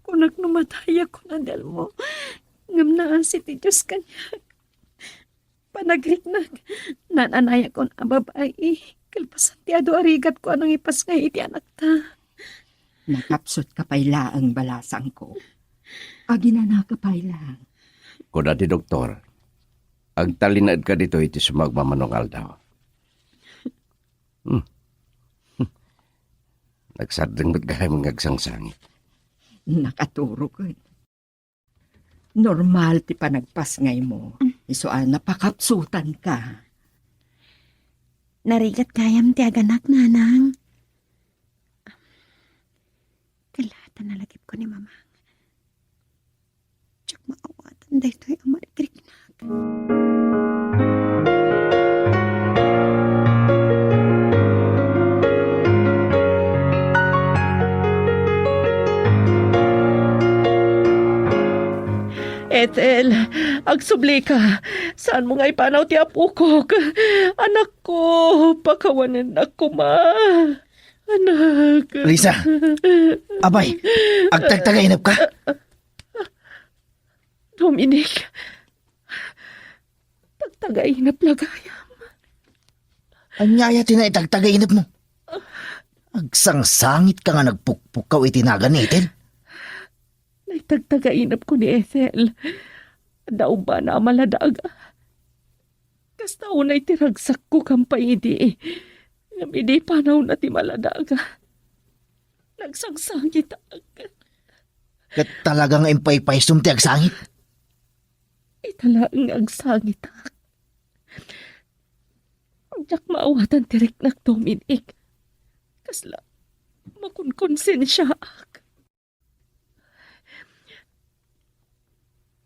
Kunak no Matayakon, Adelmo. Ngem naasi ti Dios kaniak. Panagriknak, naan-anayakon a babai. Kalpasan ti adu a rigatko a nangipasngay iti anakta. Nakapsutka pay laeng, balasangko. Aginanaka pay laeng. Kuna ti doktor, agtalinaedka ditoy iti sumagmamano nga aldaw. Hmm. Nagsardeng met gayam nga agsangsangit. Nakaturog. Normal ti panagpasngaymo. Mm. Isu a napakapsutanka. Narigat gayam ti aganak, Nanang. Kallatan a lagipko ni Mamang. Diak maawatan daytoy a marigriknak. Ethel, agsublika. Saanmo nga ipanaw ti apokok. Anakko, pakawanennak koma. Anak. Lisa! Abay, agtagtagainepka? Dominic, tagtagainep la gayam. Ania aya ti naitagtagainepmo? Agsangsangitka nga nagpukpukkaw iti nagan ni Ethel? Naitagtagainepko ni Ethel. Adda ubbana a maladaga. Kasta unay ti ragsakko kan pay idi. Ngem idi panawna ti maladaga, nagsangsangitak. Ket talaga nga impaypaysom ti agsangit? Ita laeng nga agsangitak. Diak maawatan ti riknak, Dominic. Kasla makonkonsensiaak.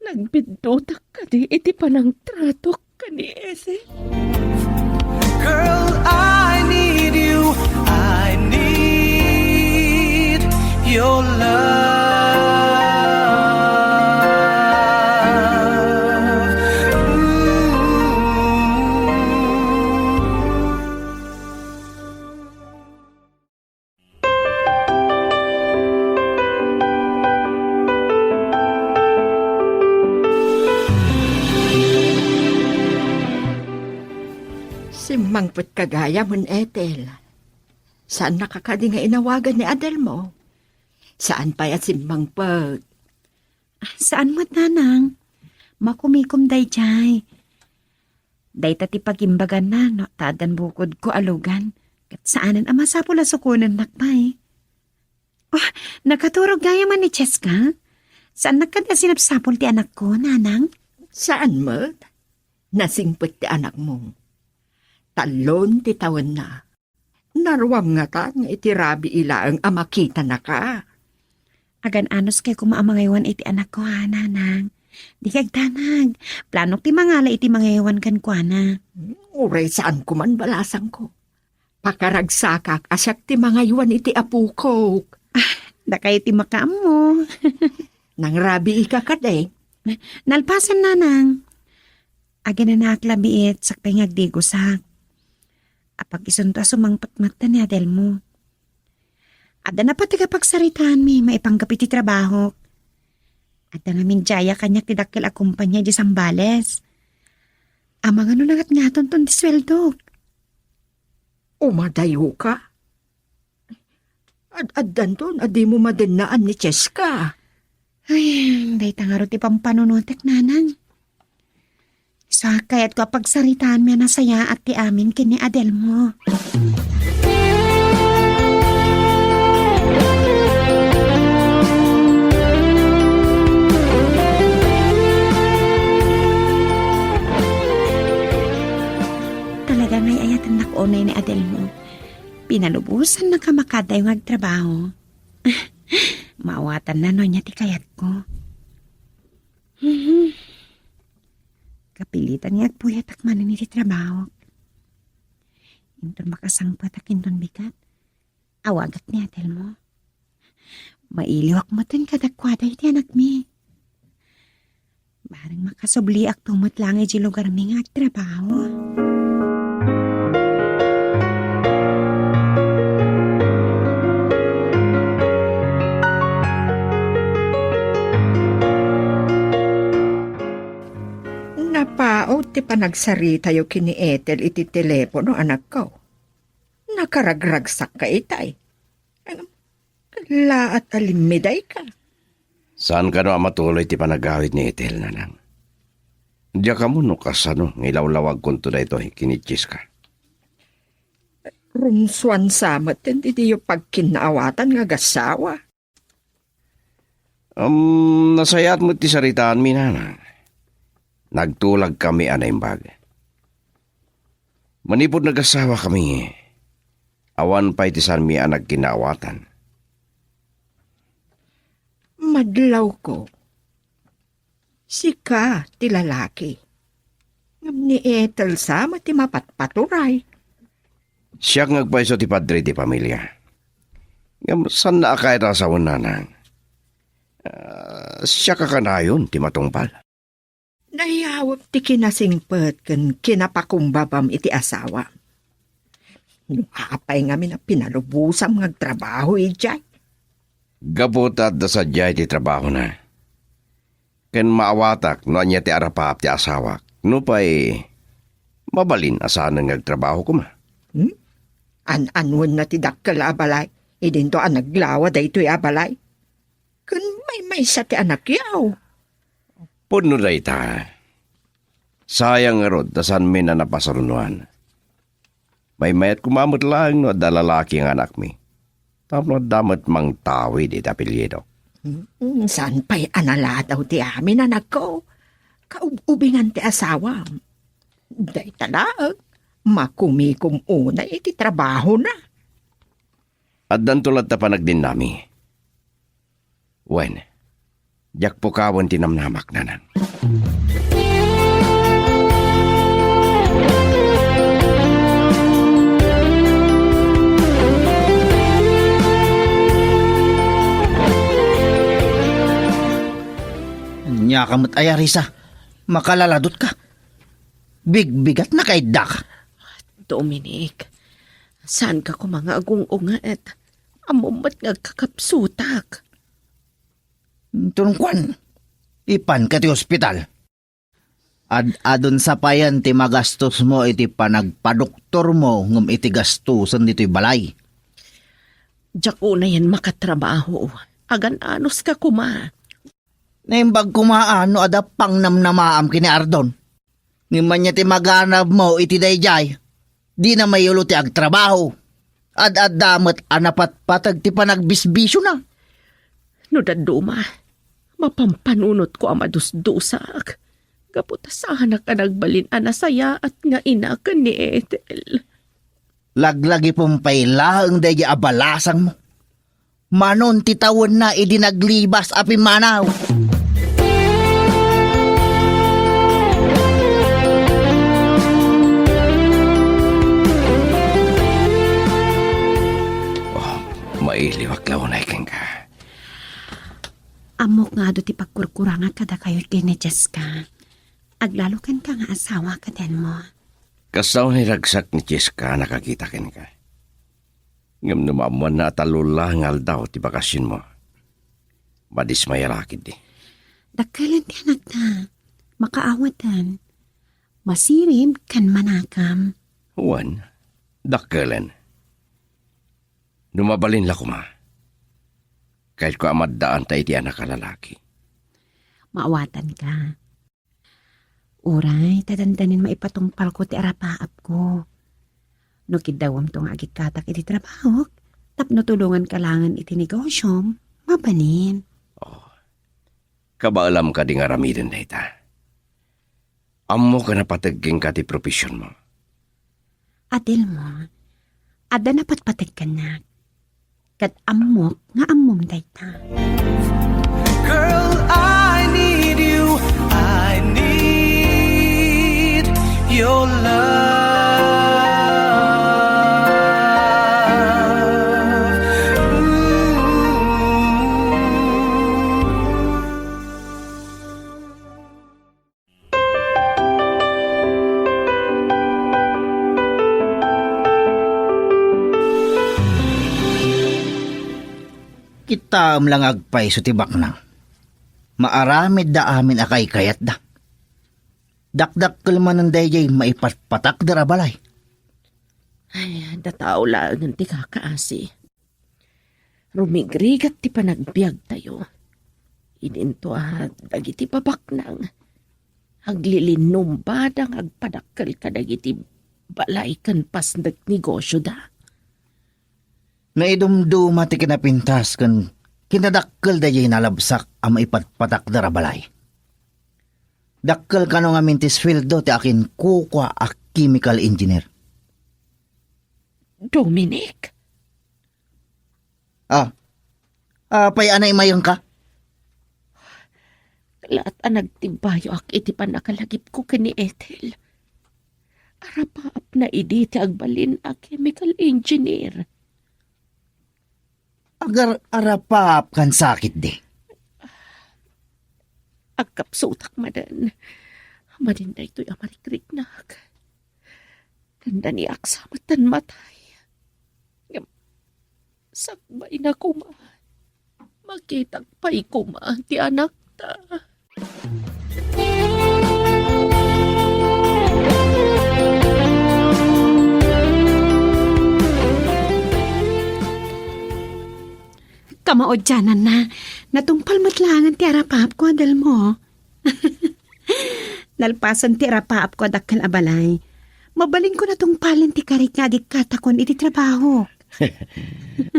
Nagbiddutak kadi iti panangtratok ken ni Ethel? Girl, I need you. I need your love. Ooh. Simmangpetka gayam, Ethel. Saannaka kadi nga inawagan ni Adelmo? Saan pay a simmangpet? Ah, saan met, Nanang. Makumikom daydiay. Dayta ti pagimbaganna no ta addan bukodko a lugan. Ket saanen a masapul a sukonennak pay. Oh, nakaturog gayam ni Cheska? Saannak kadi a sinapsapul ti anakko, Nanang? Saan met? Nasingpet ti anakmo. Tallon ti tawenna. Naruam ngatan nga iti rabii laeng a makitanaka. Agan-anos kay koma a mangaywan iti anakko, ha, Nanang? Dika agdanag. Planok ti mangala iti mangaywan kenkuana. Hmm, uray saanko man balasangko. Pakaragsakak a siak ti mangaywan iti apokok. Ah, dakayo ti makaammo. Nangrabiika kadi? Nalpasen, Nanang. Aginanaak la biit, sakbay nga agdigosak. Apag-isunto a sumangpet met ni Adelmo. Adda napateg a pagsaritaanmi maipanggep iti trabahok. Adda ngamin diaya kaniak ti dakkel a kompania idiay Zambales. Amangan no nangatngatonton ti sueldok. Umadayoka? Ad-addanton a dimo madennaan ni Cheska. Ay, dayta ngarud ti pampanunotek, Nanang. Sa kayatko a pagsaritaanmi a nasayaat ti amin ken ni Adelmo. Talaga nga ay-ayatennak unay ni Adelmo. Pinalubosannak a makadayo nga agtrabaho. Maawatanna no ania ti kayatko. Mhm. Kapilitan nga agpuyatak manen iti trabaho. Inton makasangpetak inton bigat, awagak ni Adelmo. Mailiwak metten kadakuada iti anakmi. Bareng makasubliak to met laeng iti lugarmi nga agtrabaho. ti panagsaritayo ken ni Ethel iti telepono, anakko. Nakaragragsakka itay. Laat a limmidayka. Saan kano a matuloy ti panagawid ni Ethel, nanang? Diak ammo no kasano nga ilawlawagkonto daytoy ken ni Chiska. Rumsuan sa met ti diyo pagkinnaawatan nga agassawa. Um, nasayaat met ti saritaanmi, nanang. Nagtulagkami a naimbag. Manipud nagassawakami, awan pay ti saanmi a nagkinnaawatan. Madlawko. Sika ti lalaki. Ngem ni Ethel sa met ti mapatpaturay. Siak nga agpayso ti padre ti pamilia. Ngem saanna a kayat a sawen, nanang. Ah, siak a kanayon ti matungpal. Nayawek ti kinasingpet ken kinapakumbabam iti asawam. No apay ngamin a pinalubosam nga agtrabaho idiay? Gapu ta adda sadiay ti trabahona. Ken maawatak no ania ti arapaap ti asawak. Nupay mabalin a saanen nga agtrabaho koma. Hmm? An-anuen na ti dakkel a balay, idinto a naglawa daytoy a balay. Ken maymaysa ti anakyo. Pudno dayta. Sayang ngarud ta saanmin a napasarunoan. Maymayat koma met laeng no adda lalaki nga anakmi. Tapno adda met mangtawid iti apelyido. Hmm, saan pay a naladaw ti amin, anakko? Kaub-ubingan ti asawam. Dayta laeng, makumikom unay iti trabahona. Addanto latta panagdennami. Wen, diak pukawen ti namnamak, nanang. Ania ka met aya, Risa? Makalaladot ka. Bigbigat na kay daka. Dominic, saanka koma nga agung-unget? Ammom met nga agkakapsutak. Tungkuan, ipanka ti ospital. Ad-adun sa payen ti magastos mo iti panagpadoktor mo ngem iti gastusen ditoy balay. Diak unayen makatrabaho. Agan-anos ka koma. Naimbag koma a no adda pangnamnamaam ken ni Ardon. Ngem ania ti maganab mo iti daydiay? Dina mayulo ti agtrabaho. Ad-adda met a napatpateg ti panagbisbisiona. No dadduma, mapampanunotko a madusdusaak. Gapu ta saanak a nagbalin a nasayaat nga ina ken ni Ethel. Laglagipem pay laeng daydiay a balasangmo. Manon ti tawenna idi naglibas a pimmanaw. Oh, mailiwak la unay kenka. Ammok nga adu ti pagkurkurangak kadakayo ken ni Jessica. Aglalo kenka nga asawa ken mo. Kasta unay ragsak ni Jessica a nakakita kenka. Ngem no maammoanna a tallo la nga aldaw ti bakasionmo, madismayara ketdi. Dakkelen ti anakta. Makaawaten. Masirib ken manakam. Wen, dakkelen. No mabalin la koma, kayatko a maddaanta iti anak a lalaki. Maawatanka. Uray, ta dandanin maipatungpalko ti arapaapko. No kiddawemto nga agikkatak iti trabahok, tapno tulonganka laengen iti negosiom, mabalin. Oh, kabaelam kadi nga aramiden dayta? Ammok a napateg kenka ti profesionmo. Adda napatpateg kennak. Ket ammok nga ammom dayta. Girl, I need you. I need your love. Ooh. Kitaem la nga agpayso ti baknang. Maaramidda amin a kaykayatda. Dakdakkel manen daydiay maipatpatakder a balay. Ay, adda tao laengen ti kakaasi. Rumigrigat ti panagbiagtayo. Idinto a dagiti babaknang, aglilinumbada nga agpadakkel kadagiti balay ken pasnek negosioda. Naidumduma ti kinapintas ken kinadakkel daydiay nalabsak a maipatpatakder a balay. Dakkel kano ngamin ti sueldo ti akinkukua a chemical engineer. Dominic? Ah, apay a naimayengka? Laat a nagtimbayoak iti pannakalagipko ken ni Ethel. Arapaapna idi ti agbalin a chemical engineer. Agar-, arapaap kan sakit di? Agkapsutak manen. Manen daytoy a marikriknak. Dandaniak sa met tan matay. Ngem sakbayna koma. Makitak pay koma ti anakta. Kamaudiananna, natungpal met laengen ti arapaapko, Adelmo. Nalpasen ti arapaapko a dakkel a balay, mabalinko natungpalen ti karik nga agikkatakon iti trabaho.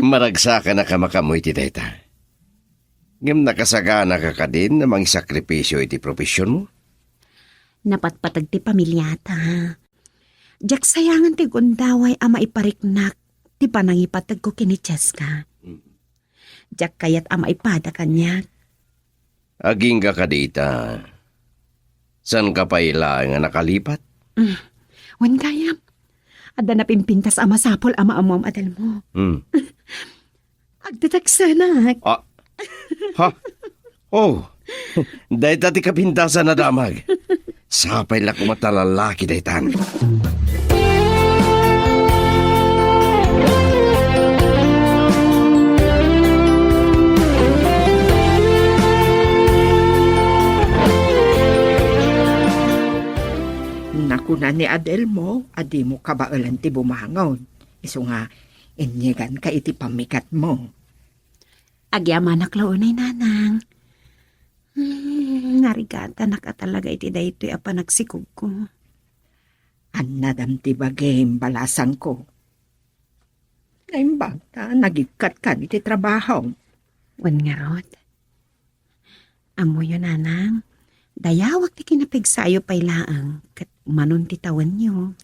Maragsakanak a makaammo iti dayta. Ngem nakasaganaka kadin a mangisakripisio iti profesionmo? Napatpateg ti familiata. Diak sayangan ti gundaway a maipariknak ti panangipategko ken ni Cheska. Mm. Diak kayat a maipada kaniak. Agingga kadi ita, saanka pay laeng a nakalipat? Mm. Wen gayam, adda napimpintas a masapul a maammuam, Adelmo. Mm. Agdadagsanak. Ah. Ha? Oh. Dayta ti kapintasan a damag. Sapay la koma ta lalaki daytan. Nakuna ni Adelmo a dimo kabaelan ti bumangon, isu nga inyeganka iti pammigatmo. Agyamanak la unay, Nanang. Hmm, narigatanak a talaga iti daytoy a panagsikogko. Annadam ti bagim, balasangko. Naimbag ta nagikkat kan iti trabaho. Wen ngarud, ammoyo, Nanang, dayawak ti kinapigsayo pay laeng ket manon ti tawenyo.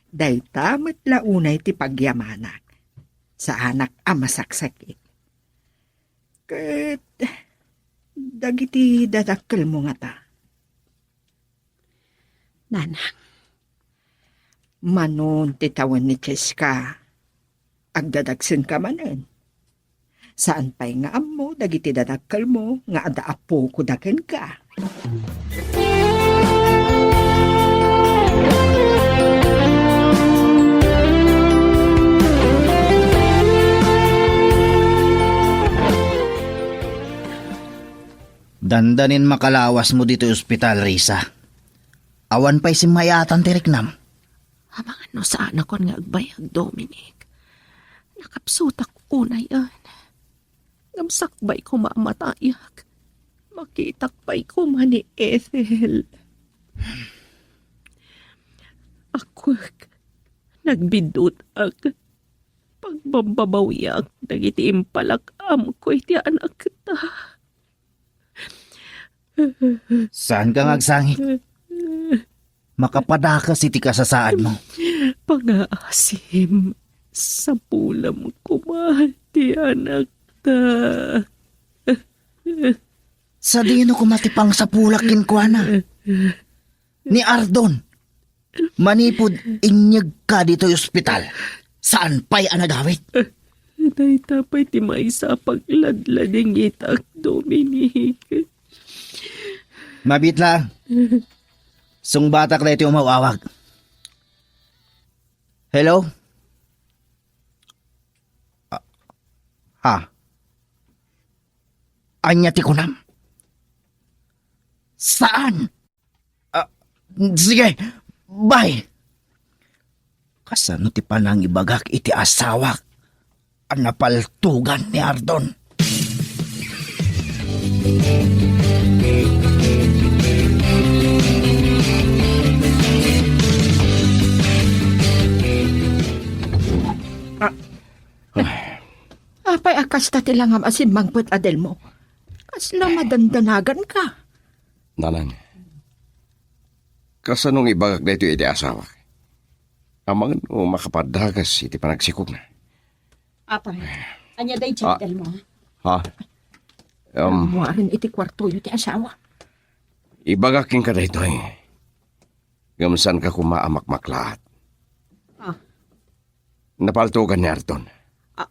Dayta met la unay ti pagyamanak. Saanak a masaksakit. Ket dagiti dadakkelmo ngata? Nanang. Manon ti tawen ni Cheska, agdadagsenka manen. Saan pay nga ammo dagiti dadakkelmo nga adda appokoda kenka. Dandanin makalawasmo ditoy ospital, Risa. Awan pay simmayatan ti riknam. Amangan no saanakon nga agbayag, Dominic. Nakapsutak unayen. Ngem sakbay koma a matayak, makitak pay koma ni Ethel. Akwek, nagbiddutak. Pagbabbabawiak dagiti impalak-amko iti anakta. Saanka nga agsangit. Makapadakes iti kasasaadmo. Pangaasim, sapulam koma ti anakta. Sadino koma ti pangsapulak kenkuana? Ni Ardon, manipud inyegka ditoy ospital, saan pay a nagawid? Dayta pay ti maysa a pagladladingitak, Dominic. Mabiit laeng. Sungbatak daytoy umaw-awag. Hello? Ah, ha? Ania ti kunam? Saan? Ah, Sige, bye. Kasano ti panangibagak iti asawak a napaltogan ni Ardon? Apay a kasta ti langam a simmangpet, Adelmo? Kasla madandanagan ka? Nanang, kasano nga ibagak daytoy iti asawak? Amangan no makapaddakas iti panagsikogna. Apay, ania daydiay, Ah. Adelmo? Ha? Um, Ammuaren iti kuartoyo ti asawa. Ibagak kenka daytoy. Ngem saanka koma a makmaklaat. Ah. Napaltogan ni Ardon. Ah.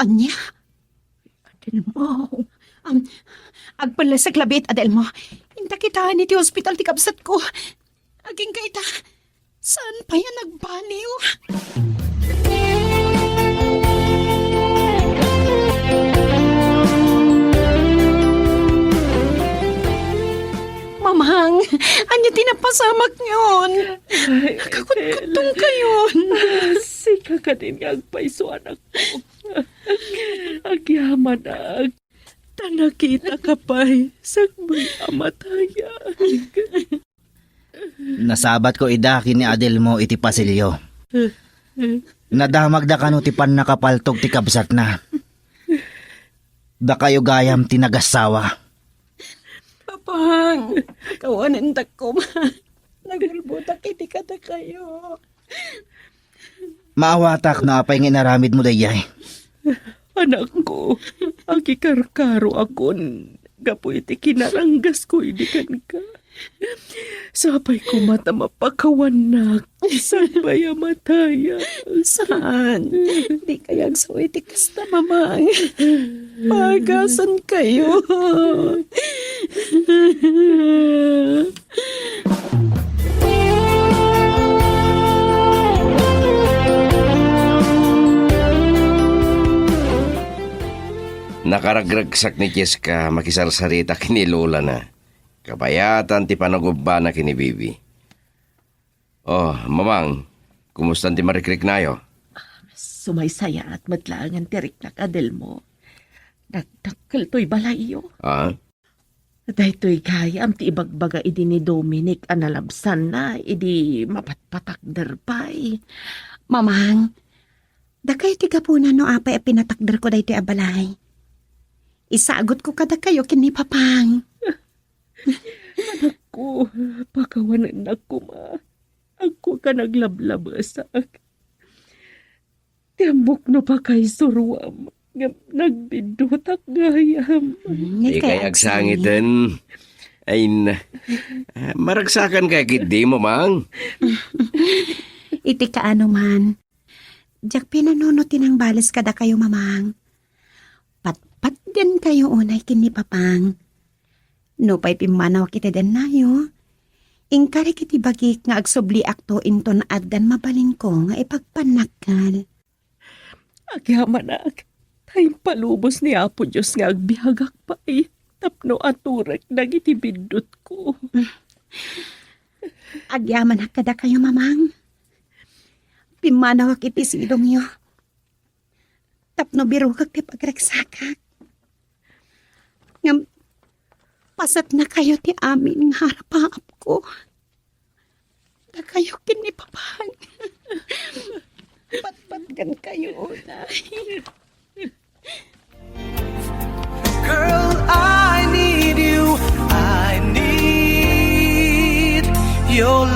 Ania? Adelmo. Um, agpellesek labiit, Adelmo. Inta kitaen iti hospital ti kabsatko. Agingga ita. Saan pay a nagbaliw? Mamang, ania ti napasamak ngayon? Ay, nakakutkutongkayon. Sika kadin nga agpayso, anakko. Agyamanak, ta nakitaka pay sakbay a matayak. Nasabatko ida ken ni Adelmo iti pasilio. Nadamagda kano ti pannakapaltog ti kabsatna. Dakayo gayam ti nagassawa. Papang, kawanendak koma. Nagulbodak iti kadakayo. Maawatak no apay nga inaramidmo daydiay. Anakko, agikarkaroakon gapu iti kinaranggasko idi kenka. Sapay koma ta mapakawannak sakbay a matayak. Saan? Dikay agsao iti kasta, Mamang. Pagasankayo. Nakaragragsak ni Jessica makisarsarita ken ni lolana. Kabayatan ti panangubbana ken ni Bibi. Oh, Mamang, kumusta ti marikriknayo? Sumaysayaat met laengen ti riknak, Adelmo. Nagdakkel toy balayyo. Ah? Daytoy gayam ti ibagbaga idi ni Dominic a nalabsanna idi mapatpatakder pay. Mamang, dakayo ti gapuna no apay a pinatakderko daytoy a balay. Isagutko kadakayo ken ni Papang. Anakko, pakawanennak koma. Agko ka naglablabesak. Ti ammok no pakaysuroam, ngem nagbiddutak gayam. Mm, Dikay agsangiten. Ay na. Ah, maragsakan ka ketdi, Mamang. Iti kaano man. Diak pinanuno ti nangbales kadakayo, Mamang. Patpatgenkayo unay ken ni Papang. Nupay pimmanawak iti dennayo, inkarik iti bagik nga agsubliakto inton addan mabalinko nga ipagpannakkel. Agyamanak, ta impalubos ni Apo Dios nga agbiagak pay tapno aturek dagiti biddutko. Agyamanak kadakayo, Mamang. Pimmanawak iti sidongyo. Tapno birukek ti pagregsakak. Ngem, pasetnakayo ti amin nga arapaapko. Dakayo ken ni Papang. Patpatgenkayo unay. Girl, I need you. I need your